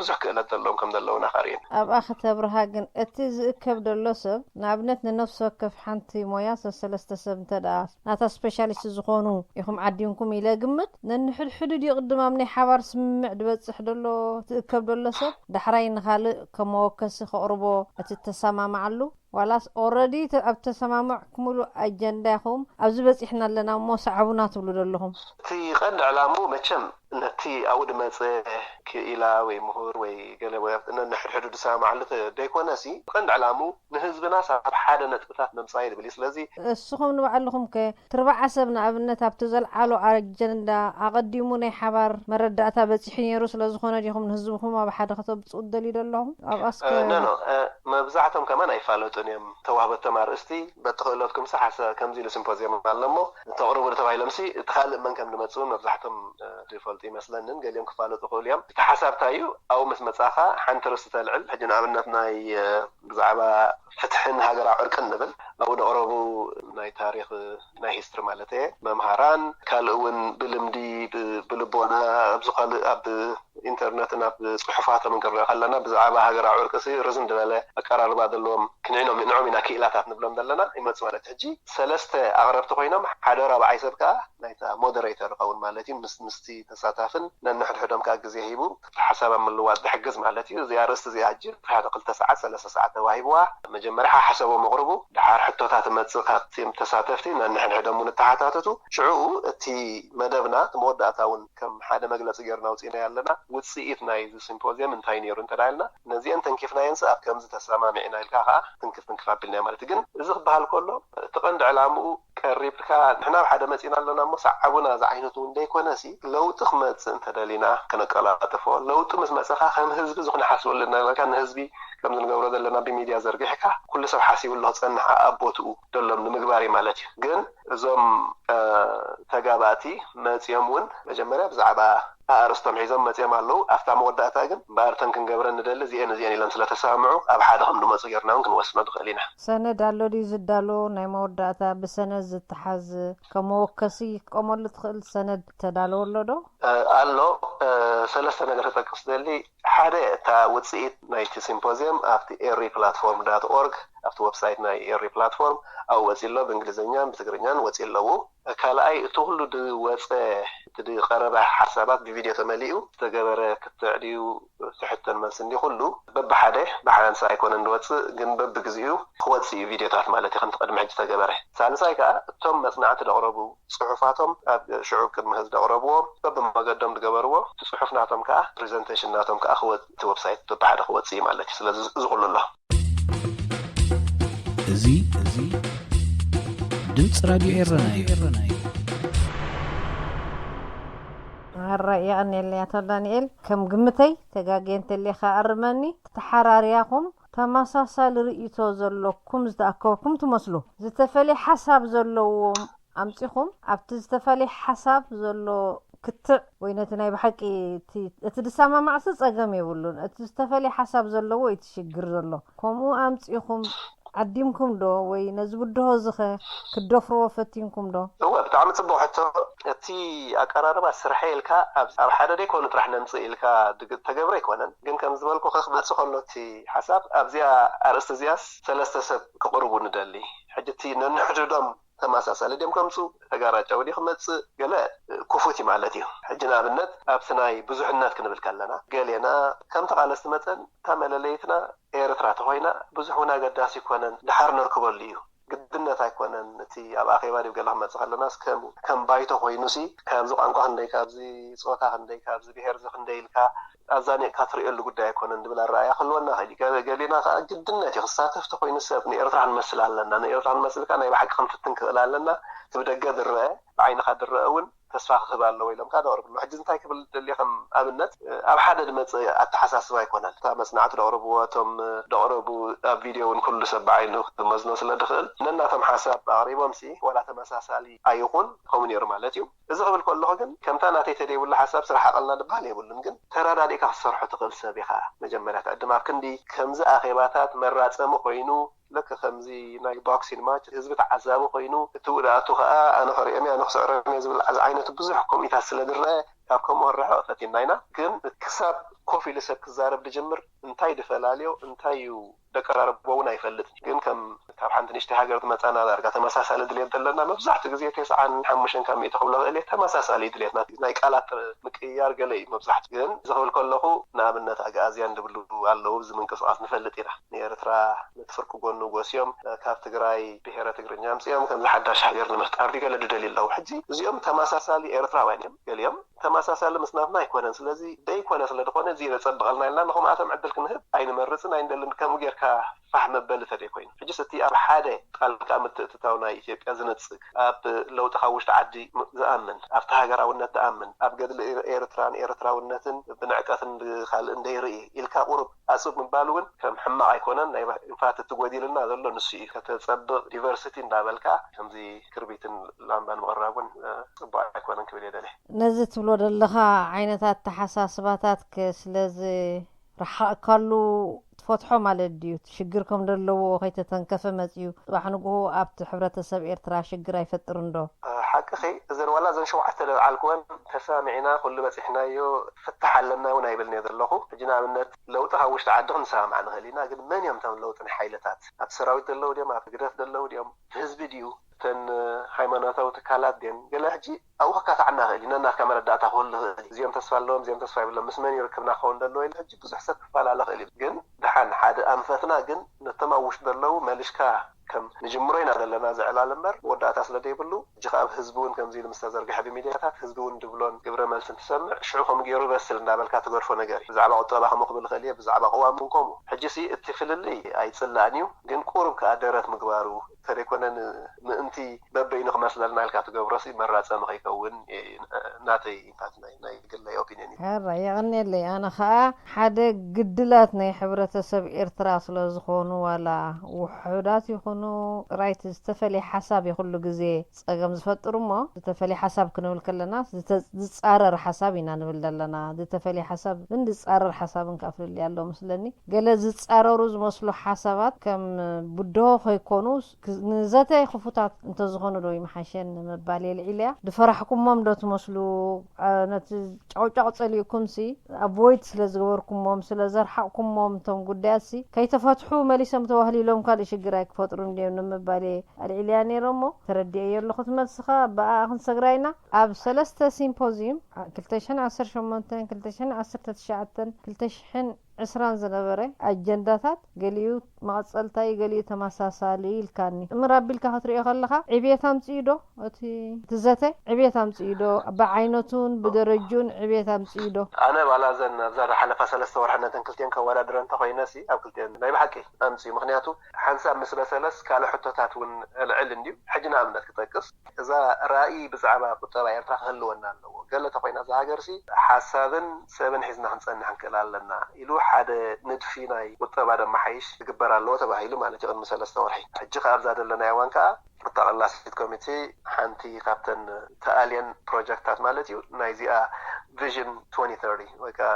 ብዙሕ ክእለት ዘለዎም ከም ዘለውና ካርእየኒ ኣብኣ ከተብርሃ ግን እቲ ዝእከብ ደሎ ሰብ ንኣብነት ንነፍሲ ወከፍ ሓንቲ ሞያ ሰሰለስተ ሰብ እንተ ደኣ ናታ ስፔሻሊስት ዝኾኑ ኢኹም ዓዲምኩም ኢለ እግምት። ነንሕድሕዱ ድዩ ቅድም ኣብ ናይ ሓባር ስምምዕ ድበጽሕ ደሎ ትእከብ ደሎ ሰብ ዳሕራይ ንኻልእ ከም መወከሲ ከቕርቦ እቲ እተሰማምዓሉ? ዋላስ ኦረዲ ኣብ ተሰማማዕኩምሉ ኣጀንዳ ኢኹም ኣብዚ በጺሕና ኣለና እሞ ሰዓቡና ትብሉ ደለኹም? እቲ ቀንዲ ዕላምኡ መቸም ነቲ ኣብኡ ድመጸ ክኢላ ወይ ምሁር ወይ ገለ ነንሕድሕዱ ድሰማማዓሉ ደይኮነ ሲ ቀንዲ ዕላምኡ ንህዝብናስ ኣብ ሓደ ነጥብታት ምምጻእ እዩ ድብል እዩ። ስለዚ እስኹም ንባዕልኹም ከ ትርባዓ ሰብ ንኣብነት ኣብቲ ዘልዓሎ ኣጀንዳ ኣቐዲሙ ናይ ሓባር መረዳእታ በጺሑ ነይሩ ስለ ዝኾነ ዲኹም ንህዝብኹም ኣብ ሓደ ከተብጽኡ ትደልዩ ዘለኹም? ኣብኣስ ከ ኖ ኖ መብዛሕቶም ከማን ኣይፋለጡን እዮም። ተዋህበቶም ኣርእስቲ በቲ ክእለትኩምሲ ሓሳብ ከምዚ ኢሉ ሲምፖዝየም ኣሎ እሞ ተቕርቡ ተባሂሎምሲ እቲ ካልእ መን ከም ድመጽእ እውን መብዛሕቶም ድፈልጡ ይመስለንን ገሊኦም ክፋለጡ ክእሉ እዮም። እቲ ሓሳብ እንታይ እዩ ኣብኡ ምስ መጻኻ ሓንቲ ርእስቲ ተልዕል ሕጂ ንኣብነት ናይ ብዛዕባ ፍትሕን ሃገራዊ ዕርቅን ንብል ኣብኡ ደቕረቡ ናይ ታሪኽ ናይ ሂስትሪ ማለት እየ መምሃራን ካልእ እውን ብልምዲ ብልቦና ኣብዚ ካልእ ኣብ ኢንተርነትን ኣብ ጽሑፋቶም ክንርኢ ከለና ብዛዕባ ሃገራዊ ዕርቂ ርዝን ዝበለ ኣቀራርባ ዘለዎም ክንዕኖም ንዕም ኢና ክኢላታት ንብሎም ዘለና ይመፁ ማለት ሕጂ ሰለስተ ኣቕረብቲ ኮይኖም ሓደ ራብዓይ ሰብ ከዓ ናይታ ሞደሬተር ይኸውን ማለት እዩ ምስ ምስቲ ተሳታፍን ነንሕድሕዶም ከዓ ግዜ ሂቡ ሓሳብ ኣብ ምልዋጥ ዝሕግዝ ማለት እዩ እዚኣ ርእስቲ እዚኣ ሕጂ ክልተ ሰዓት ሰለስተ ሰዓት ተዋሂብዋ መጀመርያ ሓሳቦም ኣቕርቡ ድሓር ሕቶታት መፅእ ካብቲ ተሳተፍቲ ነንሕድሕዶም እውን ተሓታተቱ ሽዑ እቲ መደብና እቲ መወዳእታ እውን ከም ሓደ መግለፂ ገርና ውፅኢና ኣለና ውፅኢት ናይ ሲምፖዚየም እንታይ ነይሩ እንተዳልና ነዚአን ተንኪፍናየን ኣብ ከምዚ ተሰማሚዕና ኢልካ ከዓ ትንክፍ ትንክፍ ኣቢልና ማለት ግን እዚ ክበሃል ከሎ እቲ ቀንዲ ዕላምኡ ቀሪብካ ንሕና ኣብ ሓደ መፂና ኣለና እሞ ሰዓቡና ዝዓይነቱ እውን ደይኮነሲ ለውጢ ክመፅእ እንተደሊና ክነቀላጥፎ ለውጢ ምስ መፀኻ ከም ህዝቢ ዝኩነ ሓስበሉ እናበልካ ንህዝቢ ከም ዝንገብሮ ዘለና ብሚድያ ዘርጊሕካ ኩሉ ሰብ ሓሲቡ ኣሎ ክፀንሕ ኣብ ቦትኡ ደሎም ንምግባር እዩ ማለት እዩ ግን እዞም ተጋባእቲ መፂኦም እውን መጀመርያ ብዛዕባ ኣርእስቶም ሒዞም መፂኦም ኣለዉ ኣብታ መወዳእታ ግን እምበኣር እተን ክንገብረን ንደሊ እዚአን እዚአን ኢሎም ስለተሰማምዑ ኣብ ሓደ ከም ዝመፁ ጌርና እውን ክንወስኖ ንኽእል ኢና ሰነድ ኣሎ ድዩ ዝዳሎ ናይ መወዳእታ ብሰነድ ዝተሓዝ ከም መወከሲ ክጥቀመሉ ትኽእል ሰነድ ተዳለወ ኣሎ ዶ ኣሎ ሰለስተ ነገር ክጠቅስ ደሊ ሓደ እታ ውፅኢት ናይቲ ሲምፖዚየም ኣብቲ ኤሪ ፕላትፎርም ዳት ኦርግ ኣብቲ ወብሳይት ናይ ኤሪ ፕላትፎርም ኣብኡ ወፂ ኣሎ ብእንግሊዝኛን ብትግርኛን ወፂ ኣለዉ ካልኣይ እቲ ኩሉ ዝወፀ እቲ ዝቀረበ ሓሳባት ብቪድዮ ተመሊኡ ዝተገበረ ክትዕ ድዩ ትሕተን መልሲ እንዲ ኩሉ በብሓደ ብሓንሳ ኣይኮነን ዝወፅእ ግን በብግዚኡ ክወፅእ እዩ ቪድዮታት ማለት እዩ ከምቲ ቅድሚ ሕጂ ተገበረ ሳልሳይ ከዓ እቶም መፅናዕቲ ዘቕረቡ ፅሑፋቶም ኣብ ሽዑብ ቅድሚ ህዝቢ ዘቕረብዎ በብመገዶም ዝገበርዎ እቲ ፅሑፍ ናቶም ከዓ ፕሬዘንቴሽን ናቶም ከዓ ክወፅእ እቲ ወብሳይት በብሓደ ክወፅእ እዩ ማለት እዩ ስለዚ እዚ ኩሉ ኣሎ እዚ እዚ ድምፂ ራድዮ ኤረና እዩ። ኣራይ የቐንየለይ ኣቶ ዳንኤል። ከም ግምተይ ተጋግየ እንተሊኻ ኣርመኒ። ተሓራርያኹም ተመሳሳሊ ርእይቶ ዘለኩም ዝተኣከብኩም ትመስሉ። ዝተፈልየ ሓሳብ ዘለዎም ኣምጺኹም ኣብቲ ዝተፈለየ ሓሳብ ዘሎ ክትዕ ወይ ነቲ ናይ ብሓቂ እቲ እቲ ዝሰማማዕሲ ጸገም የብሉን እቲ ዝተፈለየ ሓሳብ ዘለዎ እዩ እቲ ሽግር ዘሎ ከምኡ ኣምጺኹም ዓዲምኩም ዶ ወይ ነዚ ብድሆ እዚ ኸ ክትደፍርዎ ፈቲንኩም ዶ? እወ ብጣዕሚ ጽቡቕ ሕቶ። እቲ ኣቀራርባ ስርሐይ ኢልካ ኣብ ኣብ ሓደ ደይኮኑ ጥራሕ ነምጽእ ኢልካ ድግ- ተገብረ ኣይኮነን። ግን ከም ዝበልኩ ክመጽእ ከሎ እቲ ሓሳብ ኣብዚኣ ኣርእስቲ እዚኣስ ሰለስተ ሰብ ክቕርቡ ንደሊ። ሕጂ እቲ ነንሕድሕዶም ተመሳሳሊ ድዮም ከምፁ ተጋራጫዊ ድዩ ክመፅእ ገለ ክፉት እዩ ማለት እዩ ሕጂ ንኣብነት ኣብቲ ናይ ብዙሕነት ክንብል ከለና ገሌና ከም ተቓለስቲ መፀን እታ መለለይትና ኤርትራ ተኾይና ብዙሕ እውን ኣገዳሲ ይኮነን ድሓር ነርክበሉ እዩ ግድነት ኣይኮነን እቲ ኣብ ኣኼባ ድብ ገለ ክመፅእ ከለናስ ከም ባይቶ ኮይኑሲ ካብዚ ቋንቋ ክንደይ ካብዚ ፆታ ክንደይ ካብዚ ብሄር እዚ ክንደይ ኢልካ ኣዛኒቕካ ትርእየሉ ጉዳይ ኣይኮነን ዝብል ኣረኣእያ ክህልወና ይኽእል እዩ። ገ- ገሊና ከኣ ግድነት እዩ ክሳተፍ ተኾይኑ ሰብ ንኤርትራ ክንመስል ኣለና፣ ንኤርትራ ክንመስል ከኣ ናይ ብሓቂ ክንፍትን ክኽእል ኣለና። እቲ ብደገ ዝረአ ብዓይንኻ ዝረአ እውን ተስፋ ክህብ ኣለዎ ኢሎም ከኣ ዘቕርብሉ። ሕጂ እንታይ ክብል ደልየ ከም ኣብነት ኣብ ሓደ ዝመጽእ ኣተሓሳስባ ኣይኮነን። እታ መጽናዕቲ ዘቕርብዎ እቶም ዘቕረቡ ኣብ ቪድዮ እውን ኩሉ ሰብ ብዓይኑ ክመዝኖ ስለ ዝኽእል ነናቶም ሓሳብ ኣቕሪቦምሲ ዋላ ተመሳሳሊ ኣይኹን ከምኡ ነይሩ ማለት እዩ። እዚ ክብል ከለኹ ግን ከምታ ናተይ ተደይብሉ ሓሳብ ስራሕ ኣቐልና ዝበሃል የብሉን ግን ተረዳዲእካ ክትሰርሖ ትኽእል ሰብ ኢኻ መጀመርያ ትዕድም ኣብ ክንዲ ከምዚ ኣኼባታት መራጸሚ ኮይኑ ልክ ከምዚ ናይ ቦክሲን ማች ህዝቢ ተዓዛቢ ኮይኑ እቲ ውድኣቱ ከዓ ኣነ ክርእዮም እየ ኣነ ክስዕሮም እየ ዝብል ዝዓይነቱ ብዙሕ ከምኢታት ስለ ዝረአ ካብ ከምኡ ክንርሕቕ ፈቲና ኢና ግን ክሳብ ኮፍ ኢሉ ሰብ ክዛረብ ዝጅምር እንታይ ዝፈላልዮ እንታይ እዩ ደቀራርቦ እውን ኣይፈልጥን ግን ከም ካብ ሓንቲ ንእሽተይ ሃገር ዝመፃና ዳርጋ ተመሳሳሊ ድሌት ዘለና መብዛሕትኡ ግዜ ተስዓን ሓሙሽተን ካብ ሚእቲ ክብሎ ክእል እየ ተመሳሳሊ ድሌትና ናይ ቃላት ምቅይያር ገለ እዩ መብዛሕትኡ ግን እዚ ክብል ከለኹ ንኣብነት ኣግኣዝያን ዝብሉ ኣለዉ እዚ ምንቅስቃስ ንፈልጥ ኢና ንኤርትራ ነቲ ፍርቂ ጎኑ ጎስዮም ካብ ትግራይ ብሄረ ትግርኛ ኣምፅኦም ከምዚ ሓዳሽ ሃገር ንምፍጣር ድዩ ገለ ድደልዩ ኣለዉ ሕጂ እዚኦም ተመሳሳሊ ኤርትራውያን እዮም ገሊኦም ተመሳሳሊ ምስ ናትና ኣይኮነን ስለዚ ደይኮነ ስለ ዝኾነ እዚ የጸብቐልና ኢልና ንኸምኣቶም ዕድል ክንህብ ኣይንመርጽን ኣይንደልን ከምኡ ጌርካ ፋሕ መበሊ ተደይ ኮይኑ ሕጅስ እቲ ኣብ ሓደ ጣልቃ ምትእትታው ናይ ኢትዮጵያ ዝነጽግ ኣብ ለውጢ ካብ ውሽጢ ዓዲ ዝኣምን ኣብቲ ሃገራውነት ዝኣምን ኣብ ገድሊ ኤርትራን ኤርትራውነትን ብንዕቀትን ብካልእን ደይርኢ ኢልካ ቁሩብ ኣጽብ ምባል እውን ከም ሕማቕ ኣይኮነን ናይ ኢንፋት እቲ ጎዲልና ዘሎ ንሱ እዩ ከተጸብቕ ዲቨርሲቲ እንዳበልካ ከምዚ ክርቢትን ላምባን ምቕራብ እውን ጽቡቕ ኣይኮነን ክብል እየ ደልየ ነዚ ትብሎ ዘለኻ ዓይነት ኣተሓሳስባታትክ ስለዝረሓቕካሉ ፈትሖ ማለት ድዩ? እቲ ሽግር ከም ዘለዎ ከይተተንከፈ መጺኡ ጽባሕ ንግሆ ኣብቲ ሕብረተሰብ ኤርትራ ሽግር ኣይፈጥርን ዶ? ሓቅኺ፣ እዘን ዋላ እዘን ሸውዓተ ዘልዓልክወን ተሰማሚዕና ኩሉ በጺሕናዮ ፍታሕ ኣለና እውን ኣይብልን እየ ዘለኹ። ሕጂ ንኣብነት ለውጢ ካብ ውሽጢ ዓዲ ክንሰማማዕ ንኽእል ኢና፣ ግን መን እዮም እቶም ለውጢ ሓይልታት? ኣብቲ ሰራዊት ዘለዉ ድዮም? ኣብ ህግደፍ ዘለዉ ድዮም? ህዝቢ ድዩ? እተን ሃይማኖታዊ ትካላት ድየን? ገለ ሕጂ ኣብኡ ከካትዓና ይኽእል እዩ። ነናትካ መረዳእታ ክህሉ ይኽእል እዩ። እዚኦም ተስፋ ኣለዎም፣ እዚኦም ተስፋ የብሎም፣ ምስ መን እዩ ርክብና ክኸውን ዘለዎ ኢሉ ሕጂ ብዙሕ ሰብ ክፈላለ ይኽእል እዩ። ግን ደሓን ሓደ ኣንፈትና ግን ነቶም ኣብ ውሽጢ ዘለዉ መሊሽካ ከም ንጅምሮ ኢና ዘለና ዝዕላል እምበር መወዳእታ ስለ ዘይብሉ፣ ሕጂ ከኣ ኣብ ህዝቢ እውን ከምዚ ኢሉ ምስ ተዘርግሐ ብሚድያታት ህዝቢ እውን ድብሎን ግብረ መልሲ እንትሰምዕ ሽዑ ከም ገይሩ በስል እንዳበልካ ትገድፎ ነገር እዩ። ብዛዕባ ቁጠባ ከምኡ ክብል ይኽእል እየ፣ ብዛዕባ ቅዋም እውን ከምኡ። ሕጂ ሲ እቲ ፍልልይ ኣይጽላእን እዩ፣ ግን ቁሩብ ከኣ ደረት ምግባሩ እንተደይኮነ ምእንቲ በበይኑ ክመስለልና ኢልካ ትገብሮሲ መራጸሚ ከይከውን ናተይ ኢንፋክት ናይ ናይ ግለይ ኦፒንየን እዩ። ሕራ የቐንየለይ። ኣነ ኸኣ ሓደ ግድላት ናይ ሕብረተሰብ ኤርትራ ስለ ዝኾኑ ዋላ ውሑዳት ይኹኑ ጥራይ እቲ ዝተፈልየ ሓሳብ እዩ ኩሉ ግዜ ጸገም ዝፈጥር እሞ ዝተፈልየ ሓሳብ ክንብል ከለና ዝጻረር ሓሳብ ኢና ንብል ዘለና። ዝተፈልየ ሓሳብ ግን ዝጻረር ሓሳብ እንካ ፍልልይ ኣሎ ምስለኒ። ገለ ዝጻረሩ ዝመስሉ ሓሳባት ከም ብድሆ ከይኮኑ ንዘተ ክፉታት እንተዝኾኑ ዶ ይምሓሸን ንምባል የልዒል እያ። ዝፈራሕኩሞም ዶ ትመስሉ? ነቲ ጫውጫው ጸሊእኩም ሲ ኣቮይድ ስለ ዝገበርኩሞም ስለ ዘርሓቕኩሞም እቶም ጉዳያት ሲ ከይተፈትሑ መሊሶም ተዋህሊሎም ካልእ ሽግር ኣይክፈጥሩ እንዲዮም ንምባል እየ ኣልዒልያ ነይረ እሞ ተረዲኤዮ ኣለኹ። ትመልስኻ ብኣ ክንሰግራ ኢና። ኣብ ሰለስተ ሲምፖዚዩም 2018 2019 2020 ዝነበረ ኣጀንዳታት ገሊኡ መቐጸልታ እዩ፣ ገሊኡ ተመሳሳሊ ኢልካኒ። እምር ኣቢልካ ክትሪኦ ከለኻ ዕብየት ኣምጽኡ ዶ እቲ እቲ ዘተ ዕብየት ኣምጽኡ ዶ? ብዓይነቱን ብደረጅኡን ዕብየት ኣምጽኡ ዶ? ኣነ ባላ እዘን ኣብዛ ዝሓለፋ ሰለስተ ወርሒ ነተን ክልቲኤን ከወዳድረ እንተኾይነ ሲ ኣብ ክልቲኤን ናይ ብሓቂ ኣምጽኡ። ምኽንያቱ ሓንሳብ ምስ በሰለስ ካልእ ሕቶታት እውን ኣልዕል እንድዩ። ሕጂ ንኣብነት ክጠቅስ እዛ ራእይ ብዛዕባ ቁጠባ ኤርትራ ክህልወና ኣለዎ። ገለ ተኮይና እዛ ሃገር ሲ ሓሳብን ሰብን ሒዝና ክንጸንሕ ንክእል ኣለና ኢሉ ሓደ ንድፊ ናይ ቁጠባ ደመሓይሽ ክግበር ኣለዎ ተባሂሉ ማለት እዩ ቅድሚ ሰለስተ ወርሒ። ሕጂ ከኣ ኣብዛ ዘለናያ እዋን ከኣ ኣጠቓላሲት ኮሚቴ ሓንቲ ካብተን ተኣልየን ፕሮጀክታት ማለት እዩ ናይዚኣ ቪዥን twenty thirty ወይ ከዓ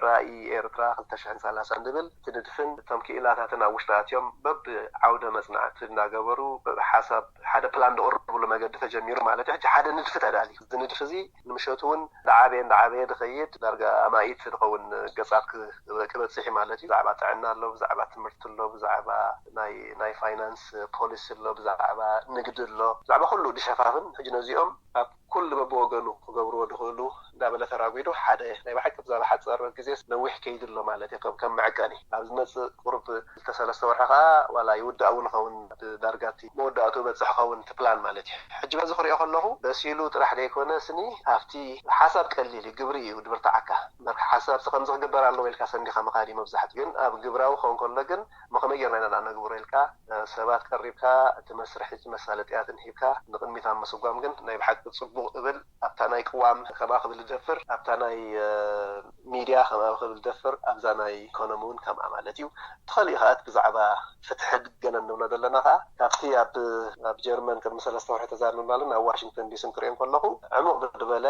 ራእይ ኤርትራ ክልተ ሽሕን ሰላሳን ዝብል እቲ ንድፍን እቶም ክኢላታትን ኣብ ውሽጢ ኣትዮም በብ ዓውደ መጽናዕቲ እናገበሩ በብ ሓሳብ ሓደ ፕላን ዘቕርብሉ መገዲ ተጀሚሩ ማለት እዩ። ሕጂ ሓደ ንድፊ ተዳልዩ። እዚ ንድፊ እዚ ንምሸቱ እውን ዳዓበየ እንዳዓበየ ዝኸይድ ዳርጋ ኣማኢት ዝኸውን ገጻት ክበጽሕ እዩ ማለት እዩ። ብዛዕባ ጥዕና ኣሎ፣ ብዛዕባ ትምህርቲ ኣሎ፣ ብዛዕባ ናይ ናይ ፋይናንስ ፖሊሲ ኣሎ፣ ብዛዕባ ንግዲ ኣሎ፣ ብዛዕባ ኩሉ ዝሸፋፍን ሕጂ ነዚኦም ኣብ ኩሉ በብወገኑ ክገብርዎ ዝኽእሉ እንዳበለ ተራጒዱ ሓደ ናይ ብሓቂ ብዛዕባ ሓጸር ግዜ ነዊሕ ከይዱ ኣሎ ማለት እዩ። ከም ከም መዐቀኒ ኣብ ዝመጽእ ቁሩብ ክልተ ሰለስተ ወርሒ ከኣ ዋላ ይውዳእ እውን ኸውን ዳርጋ እቲ መወዳእቱ በጽሕ ኸውን እቲ ፕላን ማለት እዩ። ሕጂ በዚ ክሪኦ ከለኹ በሲሉ ጥራሕ ዘይኮነ ስኒ ኣብቲ ሓሳብ ቀሊል እዩ ግብሪ እዩ ድብርትዓካ እምበር ሓሳብ ከምዚ ክግበር ኣለዎ ኢልካ ሰንዲኻ ምኻድ እዩ መብዛሕትኡ። ግን ኣብ ግብራዊ ክኸውን ከሎ ግን መኸመይ ጌርና ኢና ነግብሮ ኢልካ ሰባት ቀሪብካ እቲ መስርሒ መሳለጥያትን ሂብካ ንቕድሚት ኣብ ምስጓም ግን ናይ ብሓቂ ጽቡቕ እብል ኣብታ ናይ ቅዋም ከምኣ ክብል ዝደፍር ኣብታ ናይ ሚድያ ከምኣ ክብል ዝደፍር ኣብዛ ናይ ኢኮኖሚ እውን ከምኣ ማለት እዩ። እቲ ኸሊእ ከኣ እቲ ብዛዕባ ፍትሒ ገለ እንብሎ ዘለና ከኣ ካብቲ ኣብ ኣብ ጀርመን ቅድሚ ሰለስተ ወርሒ ተዛርብናሉን ኣብ ዋሽንግተን ዲስን ክሪኦ ከለኹ ዕሙቕ ብዝበለ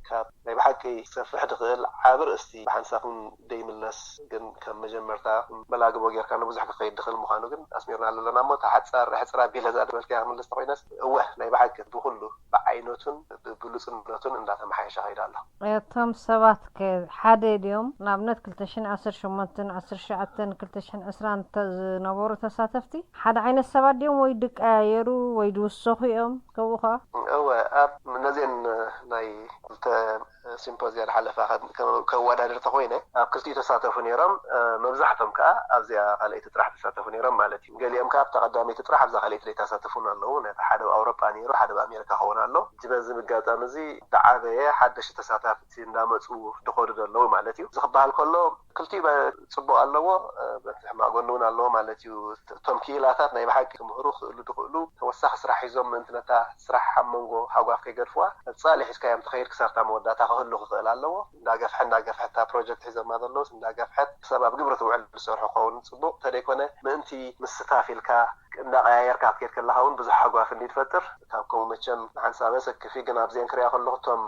ካብ ናይ ብሓቂ ክሰፍሕ ዝኽእል ዓቢ ርእስቲ ብሓንሳብ እውን ዘይምለስ ግን ከም መጀመርታ መላግቦ ጌርካ ንብዙሕ ክኸይድ ዝኽእል ምዃኑ ግን ኣስሚርናሉ ኣለና እሞ እታ ሓጻር ሕጽር ኣቢለ እዛ ዝበልካያ ክምልስ ተኾይነስ እወ ናይ ብሓቂ ብኹሉ ብዓይነቱን ብብሉጽነቱን እንዳተመሓየሸ ከይዱ ኣሎ። እቶም ሰባት ከ ሓደ ድዮም? ንኣብነት ክልተ ሽሕን ዓሰርተ ሸሞንተን ዓሰርተ ትሽዓተን ክልተ ሽሕን ዕስራን ዝነበሩ ተሳተፍቲ ሓደ ዓይነት ሰባት ድዮም ወይ ድቀያየሩ ወይ ድውሰኹ እዮም? ከምኡ ኸዓ እወ ኣብ ነዚአን ናይ ክልተ ሲምፖዝያ ዝሓለፋ ከወዳድር ተኮይነ ኣብ ክልቲኡ ተሳተፉ ነይሮም። መብዛሕቶም ከዓ ኣብዚኣ ካልኣይቲ ጥራሕ ተሳተፉ ነይሮም ማለት እዩ። ገሊኦም ከዓ ኣብታ ቀዳመይቲ ጥራሕ ኣብዛ ካልኣይቲ ዘይተሳተፉን ኣለዉ። ነቲ ሓደ ኣብ ኣውሮጳ ነይሩ፣ ሓደ ኣብ ኣሜሪካ ክኸውን ኣሎ። እዚ በዚ ኣጋጣሚ እዚ ዝዓበየ ሓደሽቲ ተሳታፍቲ እንዳመፁ ዝኸዱ ዘለዉ ማለት እዩ። እዚ ክበሃል ከሎ ክልቲኡ በ- ፅቡቅ ኣለዎ፣ በቲ ሕማቅ ጎኒ እውን ኣለዎ ማለት እዩ። እቶም ክኢላታት ናይ ብሓቂ ክምህሩ ክኽእሉ ዝኽእሉ ተወሳኺ ስራሕ ሒዞም ምእንቲ ነታ ስራሕ ኣብ መንጎ ሃጓፍ ከይገድፍዋ ቀጻሊ ሒዝካዮም ተኸይድ ክሳብታ መወዳእታ ክህሉ ክኽእል ኣለዎ። እንዳገፍሐ እንዳገፍሐ እታ ፕሮጀክት ሒዞማ ዘለውስ እንዳገፍሐት ክሳብ ኣብ ግብሪ ትውዕል ዝሰርሑ ክኸውን ጽቡቕ፣ እንተደይኮነ ምእንቲ ምስታፍ ኢልካ እንዳቀያየርካ ክትከድ ከለካ እውን ብዙሕ ሓጓፍ እንዲ ትፈጥር። ካብ ከምኡ መቸም ንሓንሳበ ሰክፊ፣ ግን ኣብዚአን ክሪኣ ከለኹ እቶም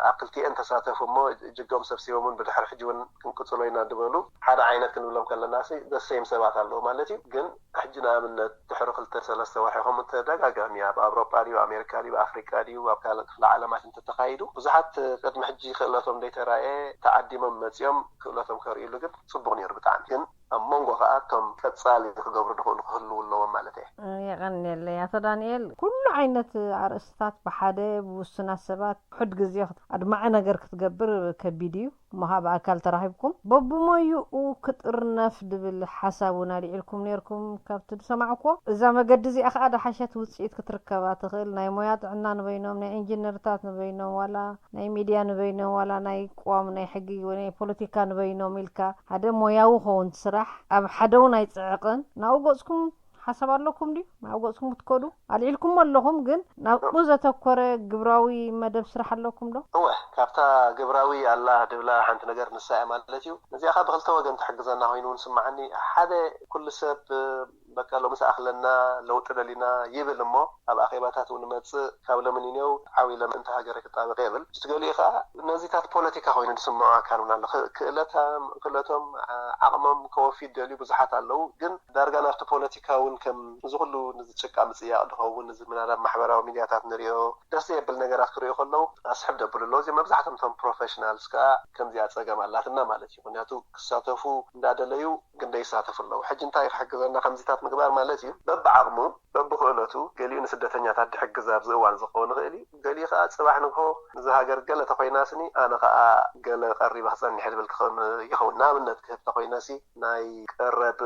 ኣብ ክልቲአን ተሳተፉ እሞ እጅጎም ሰብሲቦም እውን ብድሕሪ ሕጂ እውን ክንቅፅሎ ኢና ድበሉ ሓደ ዓይነት ክንብሎም ከለና ሲ the same ሰባት ኣለዉ ማለት እዩ። ግን ሕጂ ንኣብነት ድሕሪ ክልተ ሰለስተ ወርሒ ከምኡ ተደጋጋሚ ኣብ ኣውሮጳ ድዩ ኣሜሪካ ድዩ ኣፍሪቃ ድዩ ኣብ ካልእ ክፍለ ዓለማት እንተተኻይዱ ብዙሓት ቅድሚ ሕጂ ክእለቶም ዘይተራእየ ተዓዲሞም መፂኦም ክእለቶም ከርእይሉ ግን ፅቡቅ ነይሩ ብጣዕሚ። ግን ኣብ መንጎ ከዓ እቶም ቀፃሊ ክገብሩ ድኽእሉ ክህልዉ ኣለዎም ማለት እየ። የቐንየለይ ኣቶ ዳንኤል። ኩሉ ዓይነት ኣርእስትታት ብሓደ ብውሱናት ሰባት ሕድ ግዜ ኣድማዒ ነገር ክትገብር ከቢድ እዩ። እሞ ከዓ ብኣካል ተራኺብኩም በብሞይኡ ክጥርነፍ ድብል ሓሳብ እውን ኣልዒልኩም ነርኩም። ካብቲ ዝሰማዕኩዎ እዛ መገዲ እዚኣ ከዓ ደሓሸት ውፅኢት ክትርከባ ትኽእል። ናይ ሞያ ጥዕና ንበይኖም፣ ናይ ኢንጂነርታት ንበይኖም፣ ዋላ ናይ ሚድያ ንበይኖም፣ ዋላ ናይ ቅዋም ናይ ሕጊ ወይ ናይ ፖለቲካ ንበይኖም ኢልካ ሓደ ሞያዊ ኸውን ስራሕ ኣብ ሓደ እውን ኣይፅዕቕን። ናብኡ ገፅኩም ሓሳብ ኣለኩም ድዩ? ናብ ገፅኩም ክትከዱ ኣልዒልኩም ኣለኹም፣ ግን ናብኡ ዘተኮረ ግብራዊ መደብ ስራሕ ኣለኩም ዶ? እወ፣ ካብታ ግብራዊ ኣላ ድብላ ሓንቲ ነገር ንሳ እያ ማለት እዩ። ነዚኣ ካብ ብክልተ ወገን ትሕግዘና ኮይኑ እውን ስማዓኒ። ሓደ ኩሉ ሰብ በቃ ሎሚ ሰኣኽለና ለውጢ ደሊና ይብል እሞ ኣብ ኣኼባታት እውን መፅእ ካብ ለምንኔው ዓብይ ለምንታ ሃገረ ክጣበቅ የብል። ትገሊኡ ከዓ ነዚታት ፖለቲካ ኮይኑ ዝስምዑ ኣካል እውን ኣሎ። ክእለቶም ዓቕሞም ከወፊ ደልዩ ብዙሓት ኣለዉ። ግን ዳርጋ ናብቲ ፖለቲካ እውን ከም እዚ ኩሉ ንዚ ጭቃ ምፅያቕ ድኸውን እዚ ምናዳ ማሕበራዊ ሚድያታት ንሪኦ ደስ ዘየብል ነገራት ክሪኦ ከለዉ ኣስሕብ ደብሉ ኣለዉ። እዚ መብዛሕቶም ቶም ፕሮፌሽናልስ ከዓ ከምዚኣ ፀገም ኣላትና ማለት እዩ። ምክንያቱ ክሳተፉ እንዳደለዩ ግን ደይሳተፉ ኣለዉ። ሕጂ እንታይ ክሕግዘና ከምዚታት ምግባር ማለት እዩ። በብዓቕሙ በብክእለቱ ገሊኡ ንስደተኛታት ድሕግዝ ኣብዚ እዋን ዝኸውን ይኽእል እዩ። ገሊኡ ከዓ ፅባሕ ንግሆ ንዚ ሃገር ገለ ተኮይናስኒ ኣነ ከዓ ገለ ቀሪበ ክፀኒሕ ድብል ክኸውን ይኸውን። ንኣብነት ክህብ ተኮይነሲ ናይ ቀረብ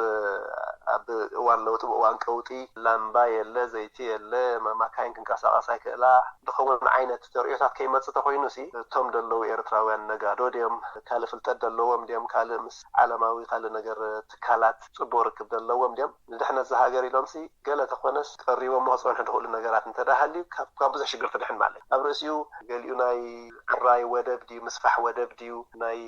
ኣብ እዋን ለውጢ ብእዋን ቀውጢ ላምባ የለ ዘይቲ የለ ማካይን ክንቀሳቀሳ ይክእላ ድኸውን ዓይነት ተርእዮታት ከይመፅእ ተኮይኑ ሲ እቶም ደለዉ ኤርትራውያን ነጋዶ ድዮም ካልእ ፍልጠት ደለዎም ድዮም ካልእ ምስ ዓለማዊ ካልእ ነገር ትካላት ፅቡቅ ርክብ ደለዎም ድዮም ንድሕነት ዝሃገር ኢሎም ሲ ገለ ተኮነስ ቀሪቦሞ ክፀንሑ ዝኽእሉ ነገራት እንተዳ ሃልዩ ካብ ብዙሕ ሽግር ትድሕን ማለት ኣብ ርእሲኡ ገሊኡ ናይ ዕራይ ወደብ ድዩ ምስፋሕ ወደብ ድዩ ናይ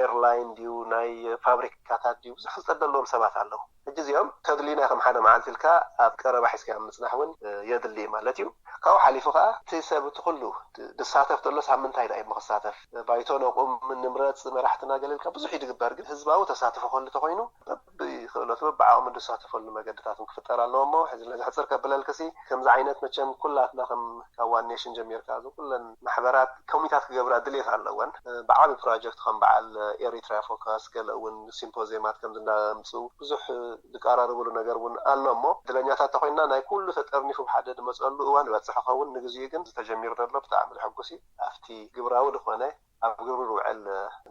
ኤርላይን ድዩ ናይ ፋብሪካታት ድዩ ብዙሕ ፍልጠት ዘለዎም ሰባት ኣለዉ። ሕጂ እዚኦም ተድሊና ከም ሓደ መዓልቲ ኢልካ ኣብ ቀረባ ሒዝካ ምፅናሕ እውን የድሊ ማለት እዩ። ካብኡ ሓሊፉ ከዓ እቲ ሰብ እቲ ኩሉ ዝሳተፍ ዘሎ ሳምንታይ ዳ እዩ ክሳተፍ ባይቶ ነቁም ንምረፅ መራሕትና ገለ ኢልካ ብዙሕ እዩ ዝግበር ግን ህዝባዊ ተሳትፎ ክህሉ ተኮይኑ በብክእለቱ በብዓቕሙ ዝሳተፈሉ መገድታት እውን ክፍጠር ኣለዎ እሞ ሕዚ ነዚ ሕፅር ከብለልክሲ ከምዚ ዓይነት መቸም ኩላትና ከም ካብ ዋን ኔሽን ጀሚርካ እዚ ኩለን ማሕበራት ከምኡታት ክገብራ ድሌት ኣለወን። ብዓቢ ፕሮጀክት ከም በዓል ኤሪትራ ፎካስ ገለ እውን ሲምፖዚየማት ከምዚ እንዳምፅኡ ብዙሕ ዝቀራረብሉ ነገር እውን ኣሎ እሞ ድለኛታት ተኮይንና ናይ ኩሉ ተጠርኒፉ ብሓደ ዝመፀሉ እዋን ይበፅሕ ኸውን ንግዚኡ ግን ዝተጀሚሩ ዘሎ ብጣዕሚ ዘሐጉስ እዩ ኣብቲ ግብራዊ ዝኾነ ኣብ ግብሪ ዝውዕል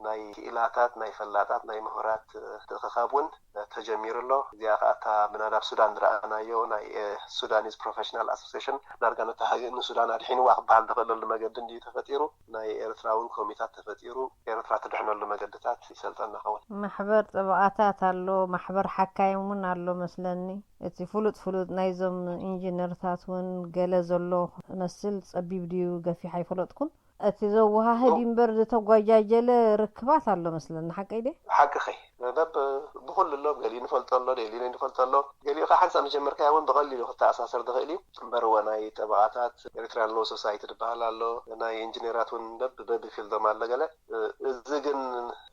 ናይ ክኢላታት ናይ ፈላጣት ናይ ምሁራት ምትእኽኻብ እውን ተጀሚሩ ኣሎ። እዚኣ ከዓ እታ ምናዳ ኣብ ሱዳን ዝረኣናዮ ናይ ሱዳኒዝ ፕሮፌሽናል ኣሶሲሽን ዳርጋ ነታ ሃገር ንሱዳን ኣድሒንዋ ክበሃል ዝኽእለሉ መገዲ እንድዩ ተፈጢሩ። ናይ ኤርትራ እውን ኮሚታት ተፈጢሩ ኤርትራ ትድሕነሉ መገድታት ይሰልጠና ኸውን። ማሕበር ጠበቓታት ኣሎ፣ ማሕበር ሓካይም እውን ኣሎ መስለኒ። እቲ ፍሉጥ ፍሉጥ ናይዞም ኢንጂነርታት እውን ገለ ዘሎ መስል ጸቢብ ድዩ ገፊሕ ኣይፈለጥኩን። እቲ ዘወሃህድ እምበር ዝተጓጃጀለ ርክባት ኣሎ መስለኒ፣ ሓቀይ ድየ? ሓቅኺ። መደብ ብኹሉ ኣሎ፣ ገሊኡ ንፈልጦ ኣሎ፣ ገሊኡ ንፈልጦ ኣሎ። ገሊኡ ከዓ ሓንሳብ ምስ ጀመርካዮ እውን ብቐሊሉ ክተኣሳሰር ዝኽእል እዩ። እምበር እወ ናይ ጠበቓታት ኤሪትሪያን ሎ ሶሳይቲ ዝበሃል ኣሎ፣ ናይ ኢንጂነራት እውን በብ በብፊልዶም ኣሎ ገለ። እዚ ግን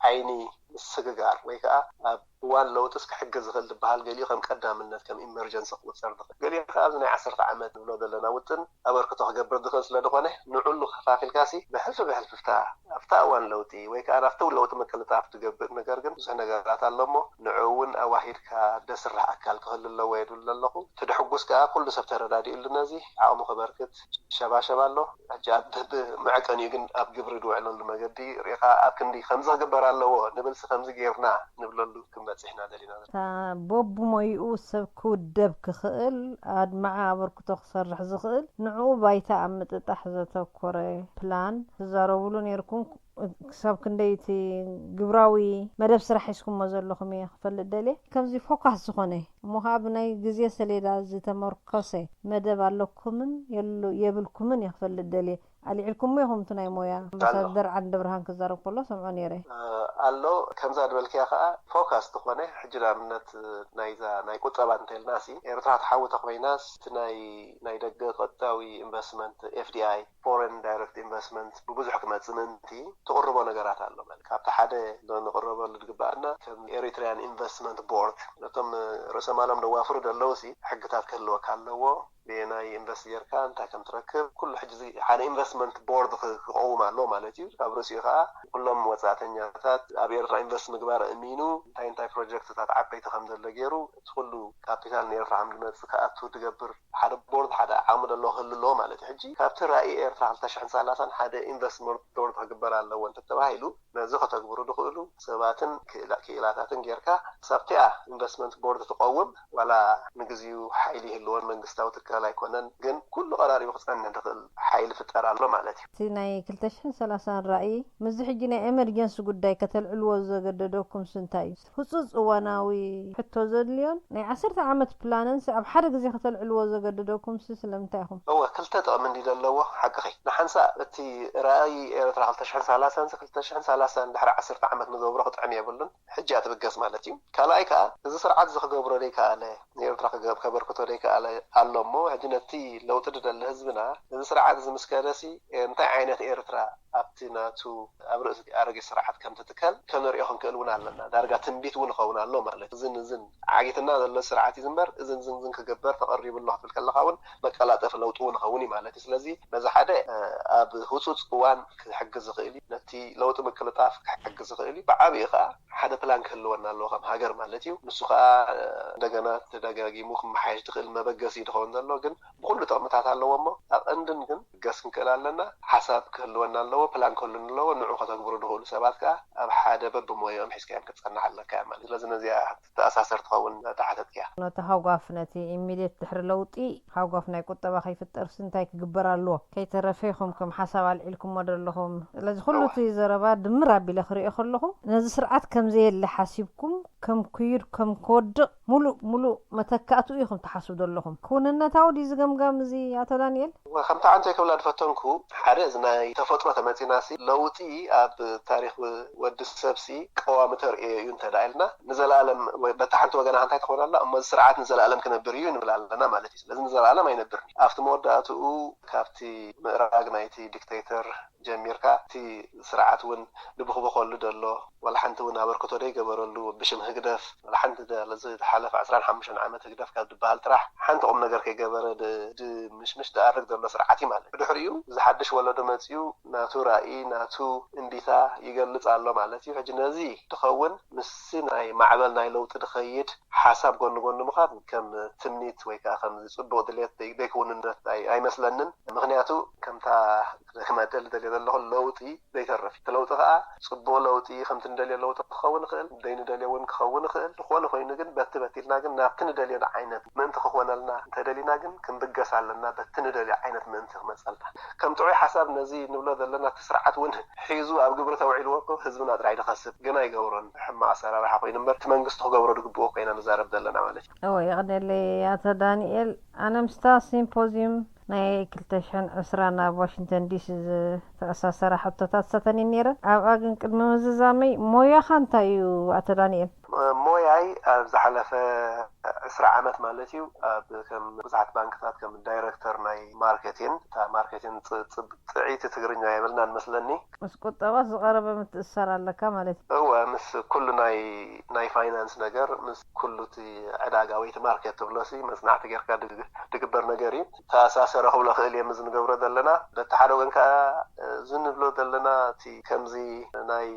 ዓይኒ ምስግጋር ወይ ከዓ ኣብ እዋን ለውጥስ ክሕግዝ ዝኽእል ዝበሃል ገሊኡ ከም ቀዳምነት ከም ኢመርጀንሲ ክቁፀር ዝኽእል ገሊኡ ከዓ ኣብዚ ናይ ዓሰርተ ዓመት ንብሎ ዘለና ውጥን ኣበርክቶ ክገብር ዝኽእል ስለ ዝኾነ ንዕሉ ከፋፊልካሲ ብሕልፊ ብሕልፊ ፍታ ኣብታ እዋን ለውጢ ወይ ከዓ ናብቲ ለውጢ ምቅልጣፍ ትገብር ነገር ግን ብዙሕ ነገራት ኣሎ እሞ ንዑ እውን ኣዋሂድካ ደስራሕ ኣካል ክህሉ ኣለዎ የድብል ዘለኹ። እቲ ድሕጉስ ከዓ ኩሉ ሰብ ተረዳዲእሉ ነዚ ዓቕሙ ክበርክት ሸባሸብ ኣሎ። ሕጂ ኣብ ብመዐቀኒኡ ግን ኣብ ግብሪ ዝውዕለሉ መገዲ ርኢኻ ኣብ ክንዲ ከምዚ ክግበር ኣለዎ ንብልሲ ከምዚ ጌርና ንብለሉ ክንበፅሕ ኢና ደሊና ዘለና። እታ በብሞይኡ ሰብ ክውደብ ክኽእል ኣድማዒ ኣበርክቶ ክሰርሕ ዝኽእል ንዕኡ ባይታ ኣብ ምጥጣሕ ዘተኮረ ፕላን ትዛረቡሉ ነይርኩም። ክሳብ ክንደይ እቲ ግብራዊ መደብ ስራሕ ሒዝኩሞ ዘለኹም እየ ክፈልጥ ደልየ። ከምዚ ፎካስ ዝኾነ እሞ ከዓ ብናይ ግዜ ሰሌዳ ዝተመርኮሰ መደብ ኣለኩምን የብልኩምን እየ ክፈልጥ ደልየ። ኣልዒልኩሞ ኢኹም እቲ ናይ ሞያ። ኣምባሳደር ዓንደብርሃን ክዛረብ ከሎ ሰምዖ ነይረ። ኣሎ። ከምዛ ዝበልክያ ከዓ ፎካስ ዝኾነ ሕጂ ንኣብነት ናይዛ ናይ ቁጠባ እንተልና ሲ ኤርትራ ትሓዊ ተኮይናስ እቲ ናይ ናይ ደገ ቀጥታዊ ኢንቨስትመንት ኤፍዲኣይ ፎሬን ዳይሬክት ኢንቨስትመንት ብብዙሕ ክመፅእ ምእንቲ ትቕርቦ ነገራት ኣሎ ማለት ካብቲ ሓደ ንቕረበሉ ዝግባኣና ከም ኤሪትሪያን ኢንቨስትመንት ቦርድ ነቶም ርእሰ ማሎም ደዋፍሩ ደለዉ ሲ ሕግታት ክህልወካ ኣለዎ። ብየናይ ኢንቨስት ጌርካ እንታይ ከም ትረክብ ኩሉ ሕጂ ሓደ ኢንቨስትመንት ቦርድ ክቀውም ኣሎ ማለት እዩ። ካብ ርእሲኡ ከዓ ኩሎም ወፃእተኛታት ኣብ ኤርትራ ኢንቨስት ምግባር እሚኑ እንታይ እንታይ ፕሮጀክትታት ዓበይቲ ከም ዘሎ ገይሩ እቲ ኩሉ ካፒታል ንኤርትራ ከም ዝመፅእ ክኣቱ ትገብር ሓደ ቦርድ ሓደ ዓቕሚ ደሎ ክህሉ ኣለዎ ማለት እዩ። ሕጂ ካብቲ ራእይ ኤርትራ ክልተ ሽሕን ሰላሳን ሓደ ኢንቨስትመንት ቦርድ ክግበር ኣለዎ እንተተባሂሉ ነዚ ከተግብሩ ዝኽእሉ ሰባትን ክኢላታትን ጌርካ ሳብቲኣ ኢንቨስትመንት ቦርድ ትቐውም ዋላ ንግዚኡ ሓይሊ ይህልዎን መንግስታዊ ትካል ኣይኮነን ግን ኩሉ ቀራሪቡ ክፀንሕ ዝኽእል ሓይሊ ፍጠር ኣሎ ማለት እዩ። እቲ ናይ ክልተ ሽሕን ሰላሳን ራእይ ምስዚ ሕጂ ናይ ኤመርጀንሲ ጉዳይ ከተልዕልዎ ዘገደደኩምስ እንታይ እዩ? ህፁፅ እዋናዊ ሕቶ ዘድልዮን ናይ ዓሰርተ ዓመት ፕላንንስ ኣብ ሓደ ግዜ ከተልዕልዎ ዘገደደኩምስ ስለምንታይ ኢኹም? እወ ክልተ ጥቕሚ እንዲ ዘለዎ ሓቅኺ። ንሓንሳእ እቲ ራእይ ኤርትራ ክልተ ሽሕን ሰላሳን ክልተ ሽሕን ሰላሳን ድሕሪ ዓሰርተ ዓመት ንገብሮ ክጥዕም የብሉን። ሕጂ እያ ትብገስ ማለት እዩ። ካልኣይ ከዓ እዚ ስርዓት እዚ ክገብሮ ዘይከኣለ ንኤርትራ ከበርክቶ ዘይከኣለ ኣሎ እሞ ሕጂ ነቲ ለውጢ ዝደሊ ህዝብና እዚ ስርዓት እዚ ምስ ከደሲ እንታይ ዓይነት ኤርትራ ኣብቲ ናቱ ኣብ ርእሲ ኣረጊት ስርዓት ከም ትትከል ከነሪኦ ክንክእል እውን ኣለና። ዳርጋ ትንቢት እውን ይኸውን ኣሎ ማለት እዝን እዝን ዓጊትና ዘሎ ስርዓት እዩ ዝንበር እዝን ዝን ዝን ክግበር ተቐሪቡ ኣሎ ክትብል ከለካ እውን መቀላጠፊ ለውጢ እውን ይኸውን እዩ ማለት እዩ። ስለዚ በዚ ሓደ ኣብ ህፁፅ እዋን ክሕግዝ ዝኽእል እዩ። ነቲ ለውጢ ምቅልጣፍ ክሕግዝ ዝኽእል እዩ። ብዓብኡ ከዓ ሓደ ፕላን ክህልወና ኣለዎ ከም ሃገር ማለት እዩ። ንሱ ከዓ እንደገና ተደጋጊሙ ክመሓየሽ ዝኽእል መበገሲ ዝኸውን ዘሎ ግን ብኩሉ ጥቕምታት ኣለዎ እሞ ኣቐንድን ግን ገስ ክንክእል ኣለና። ሓሳብ ክህልወና ኣለዎ፣ ፕላን ክህሉን ኣለዎ። ንዑ ከተግብሩ ዝኽእሉ ሰባት ከዓ ኣብ ሓደ በብሞያኦም ሒዝካዮም ክትፀንሕ ኣለካ ማለት ስለዚ ነዚኣ ትተኣሳሰር ትኸውን ተሓተትክያ። ነቲ ሃጓፍ ነቲ ኢሚድየት ድሕሪ ለውጢ ሃጓፍ ናይ ቁጠባ ከይፍጠርሲ እንታይ ክግበር ኣለዎ? ከይተረፈ ኢኹም ከም ሓሳብ ኣልዒልኩሞ ዘለኹም። ስለዚ ኩሉ እቲ ዘረባ ድምር ኣቢለ ክሪኦ ከለኹ ነዚ ስርዓት ከም ዘየለ ሓሲብኩም ከም ክዩድ ከም ክወድቕ ሙሉእ ሙሉእ መተካእትኡ ኢኹም ትሓስቡ ዘለኹም። ክውንነታዊ ድዩ እዚ ገምጋም እዚ ኣቶ ዳንኤል? ከምቲ ዓንተ ክብላ ዝፈተንኩ ሓደ እዚ ናይ ተፈጥሮ ተመፂና ሲ ለውጢ ኣብ ታሪክ ወዲ ሰብ ሲ ቀዋሚ ተርእዮ እዩ እንተ ኢልና ንዘለኣለም በታ ሓንቲ ወገና እንታይ ትኾን ኣላ እሞ ስርዓት ንዘለኣለም ክነብር እዩ ንብል ኣለና ማለት እዩ። ስለዚ ንዘለኣለም ኣይነብርን እዩ። ኣብቲ መወዳእትኡ ካብቲ ምእራግ ናይቲ ዲክቴተር ጀሚርካ እቲ ስርዓት እውን ንብኽብኸሉ ደሎ ዋላ ሓንቲ እውን ኣበርክቶ ደይገበረሉ ብሽም ህግደፍ ዋላ ሓንቲ ዝሓለፈ ዕስራን ሓሙሽተን ዓመት ህግደፍ ካብ ዝበሃል ጥራሕ ሓንቲ ቁም ነገር ከይገበረ ምሽምሽ ዝኣርግ ዘሎ ስርዓት እዩ ማለት ብድሕሪኡ እዚ ሓድሽ ወለዶ መፅኡ ናቱ ራእይ ናቱ እንዲታ ይገልፅ ኣሎ ማለት እዩ። ሕጂ ነዚ ድኸውን ምስዚ ናይ ማዕበል ናይ ለውጢ ድኸይድ ሓሳብ ጎኒ ጎኒ ምኻድ ከም ትምኒት ወይ ከዓ ከም ፅቡቅ ድሌት ዘይክውንነት ኣይመስለንን። ምክንያቱ ከምታ ክመጥል ደልየ ዘለኹ ለውጢ ዘይተርፍ እቲ ለውጢ ከዓ ፅቡቅ ለውጢ ከምቲ ንደልዮ ለውጢ ክኸውን ይኽእል ዘይንደልዮ እውን ክኸውን ይኽእል። ዝኾነ ኮይኑ ግን በቲ በቲልና ግን ናብቲ ንደልዮ ዓይነት ምእንቲ ክኾነልና እንተደሊና ግን ክንብገስ ኣለና። በቲ ንደልዮ ዓይነት ምእንቲ ክመፀልና ከም ጥዑይ ሓሳብ ነዚ ንብሎ ዘለና እቲ ስርዓት እውን ሒዙ ኣብ ግብሪ ተውዒልዎ እኮ ህዝብና ጥራይ ድኸስብ ግን ኣይገብሮን። ሕማቕ ኣሰራርሓ ኮይኑ እምበር እቲ መንግስቲ ክገብሮ ድግብኦ ኮይና ንዛረብ ዘለና ማለት እዩ። እወ የቕኔለይ ኣቶ ዳንኤል። ኣነ ምስታ ሲምፖዚዩም ናይ ክልተ ሽሕን ዕስራን ኣብ ዋሽንግተን ዲሲ ዝተኣሳሰራ ሕቶታት ሰተኒ ነይረን። ኣብኣ ግን ቅድሚ ምዝዛመይ ሞያኻ እንታይ እዩ ኣቶ ዳንኤል? ሞያይ ኣብ ዝሓለፈ ዕስራ ዓመት ማለት እዩ ኣብ ከም ብዙሓት ባንክታት ከም ዳይረክተር ናይ ማርኬቲን እታ ማርኬቲን ፅዒቲ ትግርኛ የብልናን መስለኒ። ምስ ቁጠባ ዝቐረበ ምትእስሳር ኣለካ ማለት እዩ። እወ ምስ ኩሉ ናይ ናይ ፋይናንስ ነገር ምስ ኩሉ እቲ ዕዳጋ ወይ እቲ ማርኬት ትብሎ ሲ መፅናዕቲ ጌርካ ድግበር ነገር እዩ። ተኣሳሰረ ክብሎ ክእል እየ እዚ ንገብሮ ዘለና በቲ ሓደ ወገን ከዓ እዚ ንብሎ ዘለና እቲ ከምዚ ናይ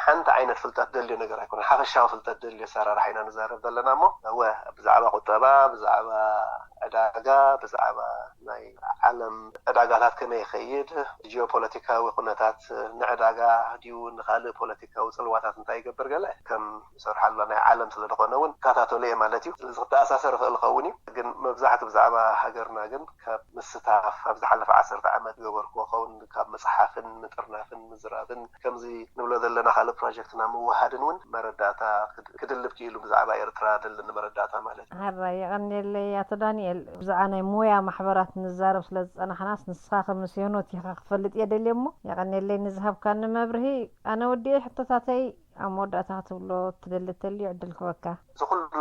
ሓንቲ ዓይነት ፍልጠት ደልዮ ነገር ኣይኮነ ሓፈሻዊ ፍልጠት ደልዮ ኣሰራርሓ ኢና ንዛረብ ዘለና እሞ እወ ብዛዕባ ቁጠባ ብዛዕባ ዕዳጋ፣ ብዛዕባ ናይ ዓለም ዕዳጋታት ከመይ ይኸይድ፣ ጂኦፖለቲካዊ ኩነታት ንዕዳጋ ድዩ ንኻልእ ፖለቲካዊ ጽልዋታት እንታይ ይገብር፣ ገለ ከም ዝሰርሓሉ ናይ ዓለም ስለ ዝኾነ እውን ይከታተሎ እየ ማለት እዩ። ስለዚ ክተኣሳሰር ይኽእል ይኸውን እዩ፣ ግን መብዛሕትኡ ብዛዕባ ሃገርና ግን ካብ ምስታፍ ኣብ ዝሓለፈ ዓሰርተ ዓመት ገበርኩዎ ኸውን ካብ ምጽሓፍን ምጥርናፍን ምዝራብን ከምዚ ንብሎ ዘለና ካልእ ፕሮጀክትና ምውሃድን እውን መረዳእታ ክድ- ክድልብ ክኢሉ ብዛዕባ ኤርትራ ደለኒ መረዳእታ ማለት እዩ። ሕራይ የቐንየለይ ኣቶ ዳንኤል። ብዛዕባ ናይ ሞያ ማሕበራት ንዛረብ ስለ ዝጸናሕናስ ንስኻ ከም ምስ ሄኖት ኢኻ ክፈልጥ እየ ደልየ እሞ የቐንየለይ ንዝሃብካኒ መብርሂ። ኣነ ወዲኤ ሕቶታተይ ኣብ መወዳእታ ክትብሎ ትደሊ ተልዩ ዕድል ክበካ። እዚ ኩሉ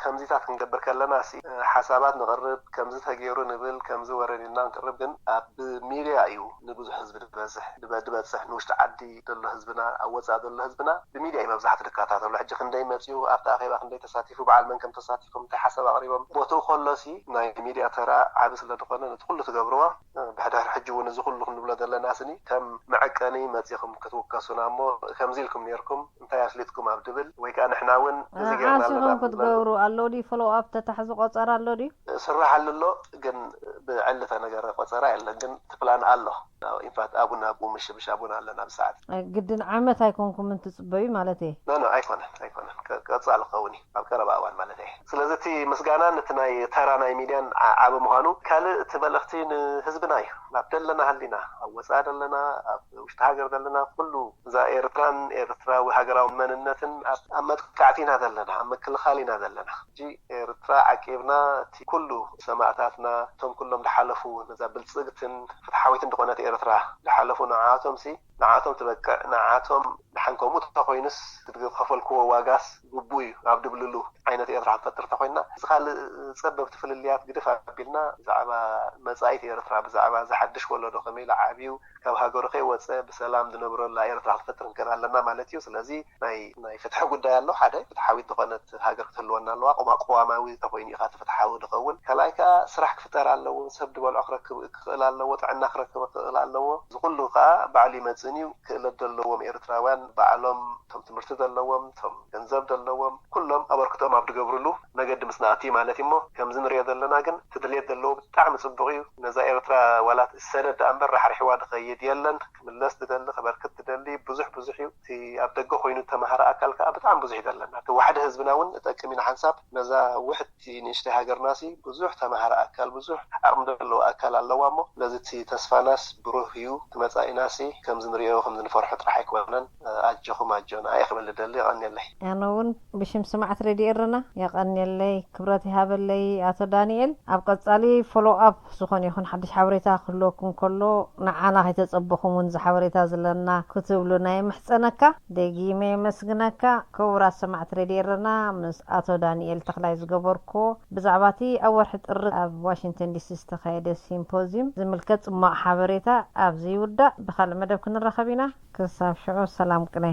ከምዚታት ክንገብር ከለና ሲ ሓሳባት ንቕርብ፣ ከምዚ ተገይሩ ንብል፣ ከምዚ ወረዲና ንቅርብ፣ ግን ኣብ ሚድያ እዩ ንብዙሕ ህዝቢ ዝበዝሕ ድበ- ድበፅሕ ንውሽጢ ዓዲ ዘሎ ህዝብና ኣብ ወፃእ ዘሎ ህዝብና ብሚድያ እዩ መብዛሕቱ ዝከታተሎ። ሕጂ ክንደይ መፅኡ፣ ኣብቲ ኣኼባ ክንደይ ተሳቲፉ፣ በዓል መን ከም ተሳቲፎም፣ እንታይ ሓሳብ ኣቕሪቦም፣ ቦትኡ ከሎሲ ናይ ሚድያ ተራ ዓቢ ስለ ዝኾነ ነቲ ኩሉ ትገብርዎ ብሕድሕር ሕጂ እውን እዚ ኩሉ ክንብሎ ዘለና ስኒ ከም መዐቀኒ መፂኹም ክትውከሱና እሞ ከምዚ ኢልኩም ነርኩም እንታይ ኣፍሊጥኩም ኣብ ድብል ወይ ከዓ ንሕና እውን እዚ ጌርና ኣለና ዓሲኹም ክትገብሩ ኣሎ ድዩ? ፎሎው ኣፕ ተታሕዙ ቆፀራ ኣሎ ድዩ? ስራሓሉ ኣሎ፣ ግን ብዕልተ ነገር ቆፀራ የለን፣ ግን እቲ ፕላን ኣሎ። ኢንፋክት ኣቡና ኣቡ ምሽብሽ ኣቡና ኣለና ብሰዓት። ግድን ዓመት ኣይኮንኩምን ትፅበዩ ማለት እየ። ኖ ኖ ኣይኮነን ኣይኮነን፣ ቀፃሊ ክኸውን እዩ ኣብ ቀረባ እዋን ማለት እየ። ስለዚ እቲ ምስጋና ነቲ ናይ ተራ ናይ ሚድያን ዓቢ ምዃኑ፣ ካልእ እቲ መልእኽቲ ንህዝብና እዩ። ኣብ ደለና ሃሊና፣ ኣብ ወፃኢ ደለና፣ ኣብ ውሽጢ ሃገር ዘለና ኩሉ እዛ ኤርትራን ኤርትራዊ ሃገራዊ መንነትን ኣብ መጥቃዕቲ ኢና ዘለና፣ ኣብ ምክልኻል ኢና ዘለና። ሕጂ ኤርትራ ዓቂብና እቲ ኩሉ ሰማእታትና እቶም ኩሎም ዝሓለፉ ነዛ ብልፅግትን ፍትሓዊትን ዝኾነት ኤርትራ ዝሓለፉ ንዓኣቶም ሲ ንዓኣቶም ትበቅዕ ንዓኣቶም ደሓን ከምኡ ተኾይኑስ ዝኸፈልክዎ ዋጋስ ግቡእ እዩ ኣብ ድብልሉ ዓይነት ኤርትራ ክንፈጥር ተኾይንና እዚ ካልእ ፀበብቲ ፍልልያት ግድፍ ኣቢልና ብዛዕባ መፃኢት ኤርትራ ብዛዕባ ዝሓድሽ ወለዶ ከመይ ኢሉ ዓብዩ ካብ ሃገሩ ከይወፀ ብሰላም ዝነብረላ ኤርትራ ክንፈጥር ክንክእል ኣለና ማለት እዩ። ስለዚ ናይ ናይ ፍትሒ ጉዳይ ኣሎ። ሓደ ፍትሓዊት ዝኾነት ሃገር ክትህልወና ኣለዋ። ቆማ- ቅዋማዊ ተኮይኑ ኢኻ እቲ ፍትሓዊ ዝኸውን። ካልኣይ ከዓ ስራሕ ክፍጠር ኣለዎ፣ ሰብ ዝበልዖ ክረክብ ክኽእል ኣለዎ፣ ጥዕና ክረክብ ክኽእል ኣለዎ። እዚ ኩሉ ከዓ ባዕሉ ይመፅእን እዩ። ክእለት ዘለዎም ኤርትራውያን ባዕሎም እቶም ትምህርቲ ዘለዎም እቶም ገንዘብ ዘለዎም ኩሎም ኣበርክቶም ኣብ ዝገብርሉ መገዲ ምስ ንኣቱ ማለት እዩ። እሞ ከምዚ ንሪኦ ዘለና ግን እቲ ድሌት ዘለዎ ብጣዕሚ ፅቡቕ እዩ። ነዛ ኤርትራ ዋላ ሰነድ ደኣ እምበር ራሕሪሕዋ ዝኸይድ የለን። ክምለስ ዝደሊ ክበርክት ዝደሊ ብዙሕ ብዙሕ እዩ። እቲ ኣብ ደገ ኮይኑ ተማሃረ ኣካል ከዓ ብጣዕሚ ብዙሕ እዩ ዘለና። እቲ ዋሕዲ ህዝብና እውን እጠቅም ኢና ሓንሳብ ነዛ ውሕድቲ ንእሽተይ ሃገርናሲ ብዙሕ ተማሃረ ኣካል ብዙሕ ዓቕሚ ዘለዎ ኣካል ኣለዋ እሞ ስለዚ እቲ ተስፋናስ ብሩህ እዩ። እቲ መፃኢናሲ ከምዚ ንሪኦ ከምዚ ንፈርሖ ጥራሕ ኣይኮነን። ኣጆኹም ኣጆና እየ ክብል ዝደሊ። የቐንየለይ። ኣነ እውን ብሽም ስማዕት ሬድዮ ኤረና የቐንየለይ ክብረት ይሃበለይ ኣቶ ዳንኤል። ኣብ ቀጻሊ ፎሎ ኣፕ ዝኾነ ይኹን ሓድሽ ሓበሬታ ክህልወኩም ከሎ ንዓና ከይተጸበኹም እውን እዚ ሓበሬታ ዘለና ክትብሉና የምሕጸነካ። ደጊመ የመስግነካ። ክቡራት ሰማዕቲ ሬድዮ ኤረና ምስ ኣቶ ዳንኤል ተኽላይ ዝገበርኩዎ ብዛዕባ እቲ ኣብ ወርሒ ጥሪ ኣብ ዋሽንግተን ዲሲ ዝተኻየደ ሲምፖዝዩም ዝምልከት ጽማቕ ሓበሬታ ኣብዚ ይውዳእ። ብኻልእ መደብ ክንራኸብ ኢና። ክሳብ ሽዑ ሰላም ቅነ።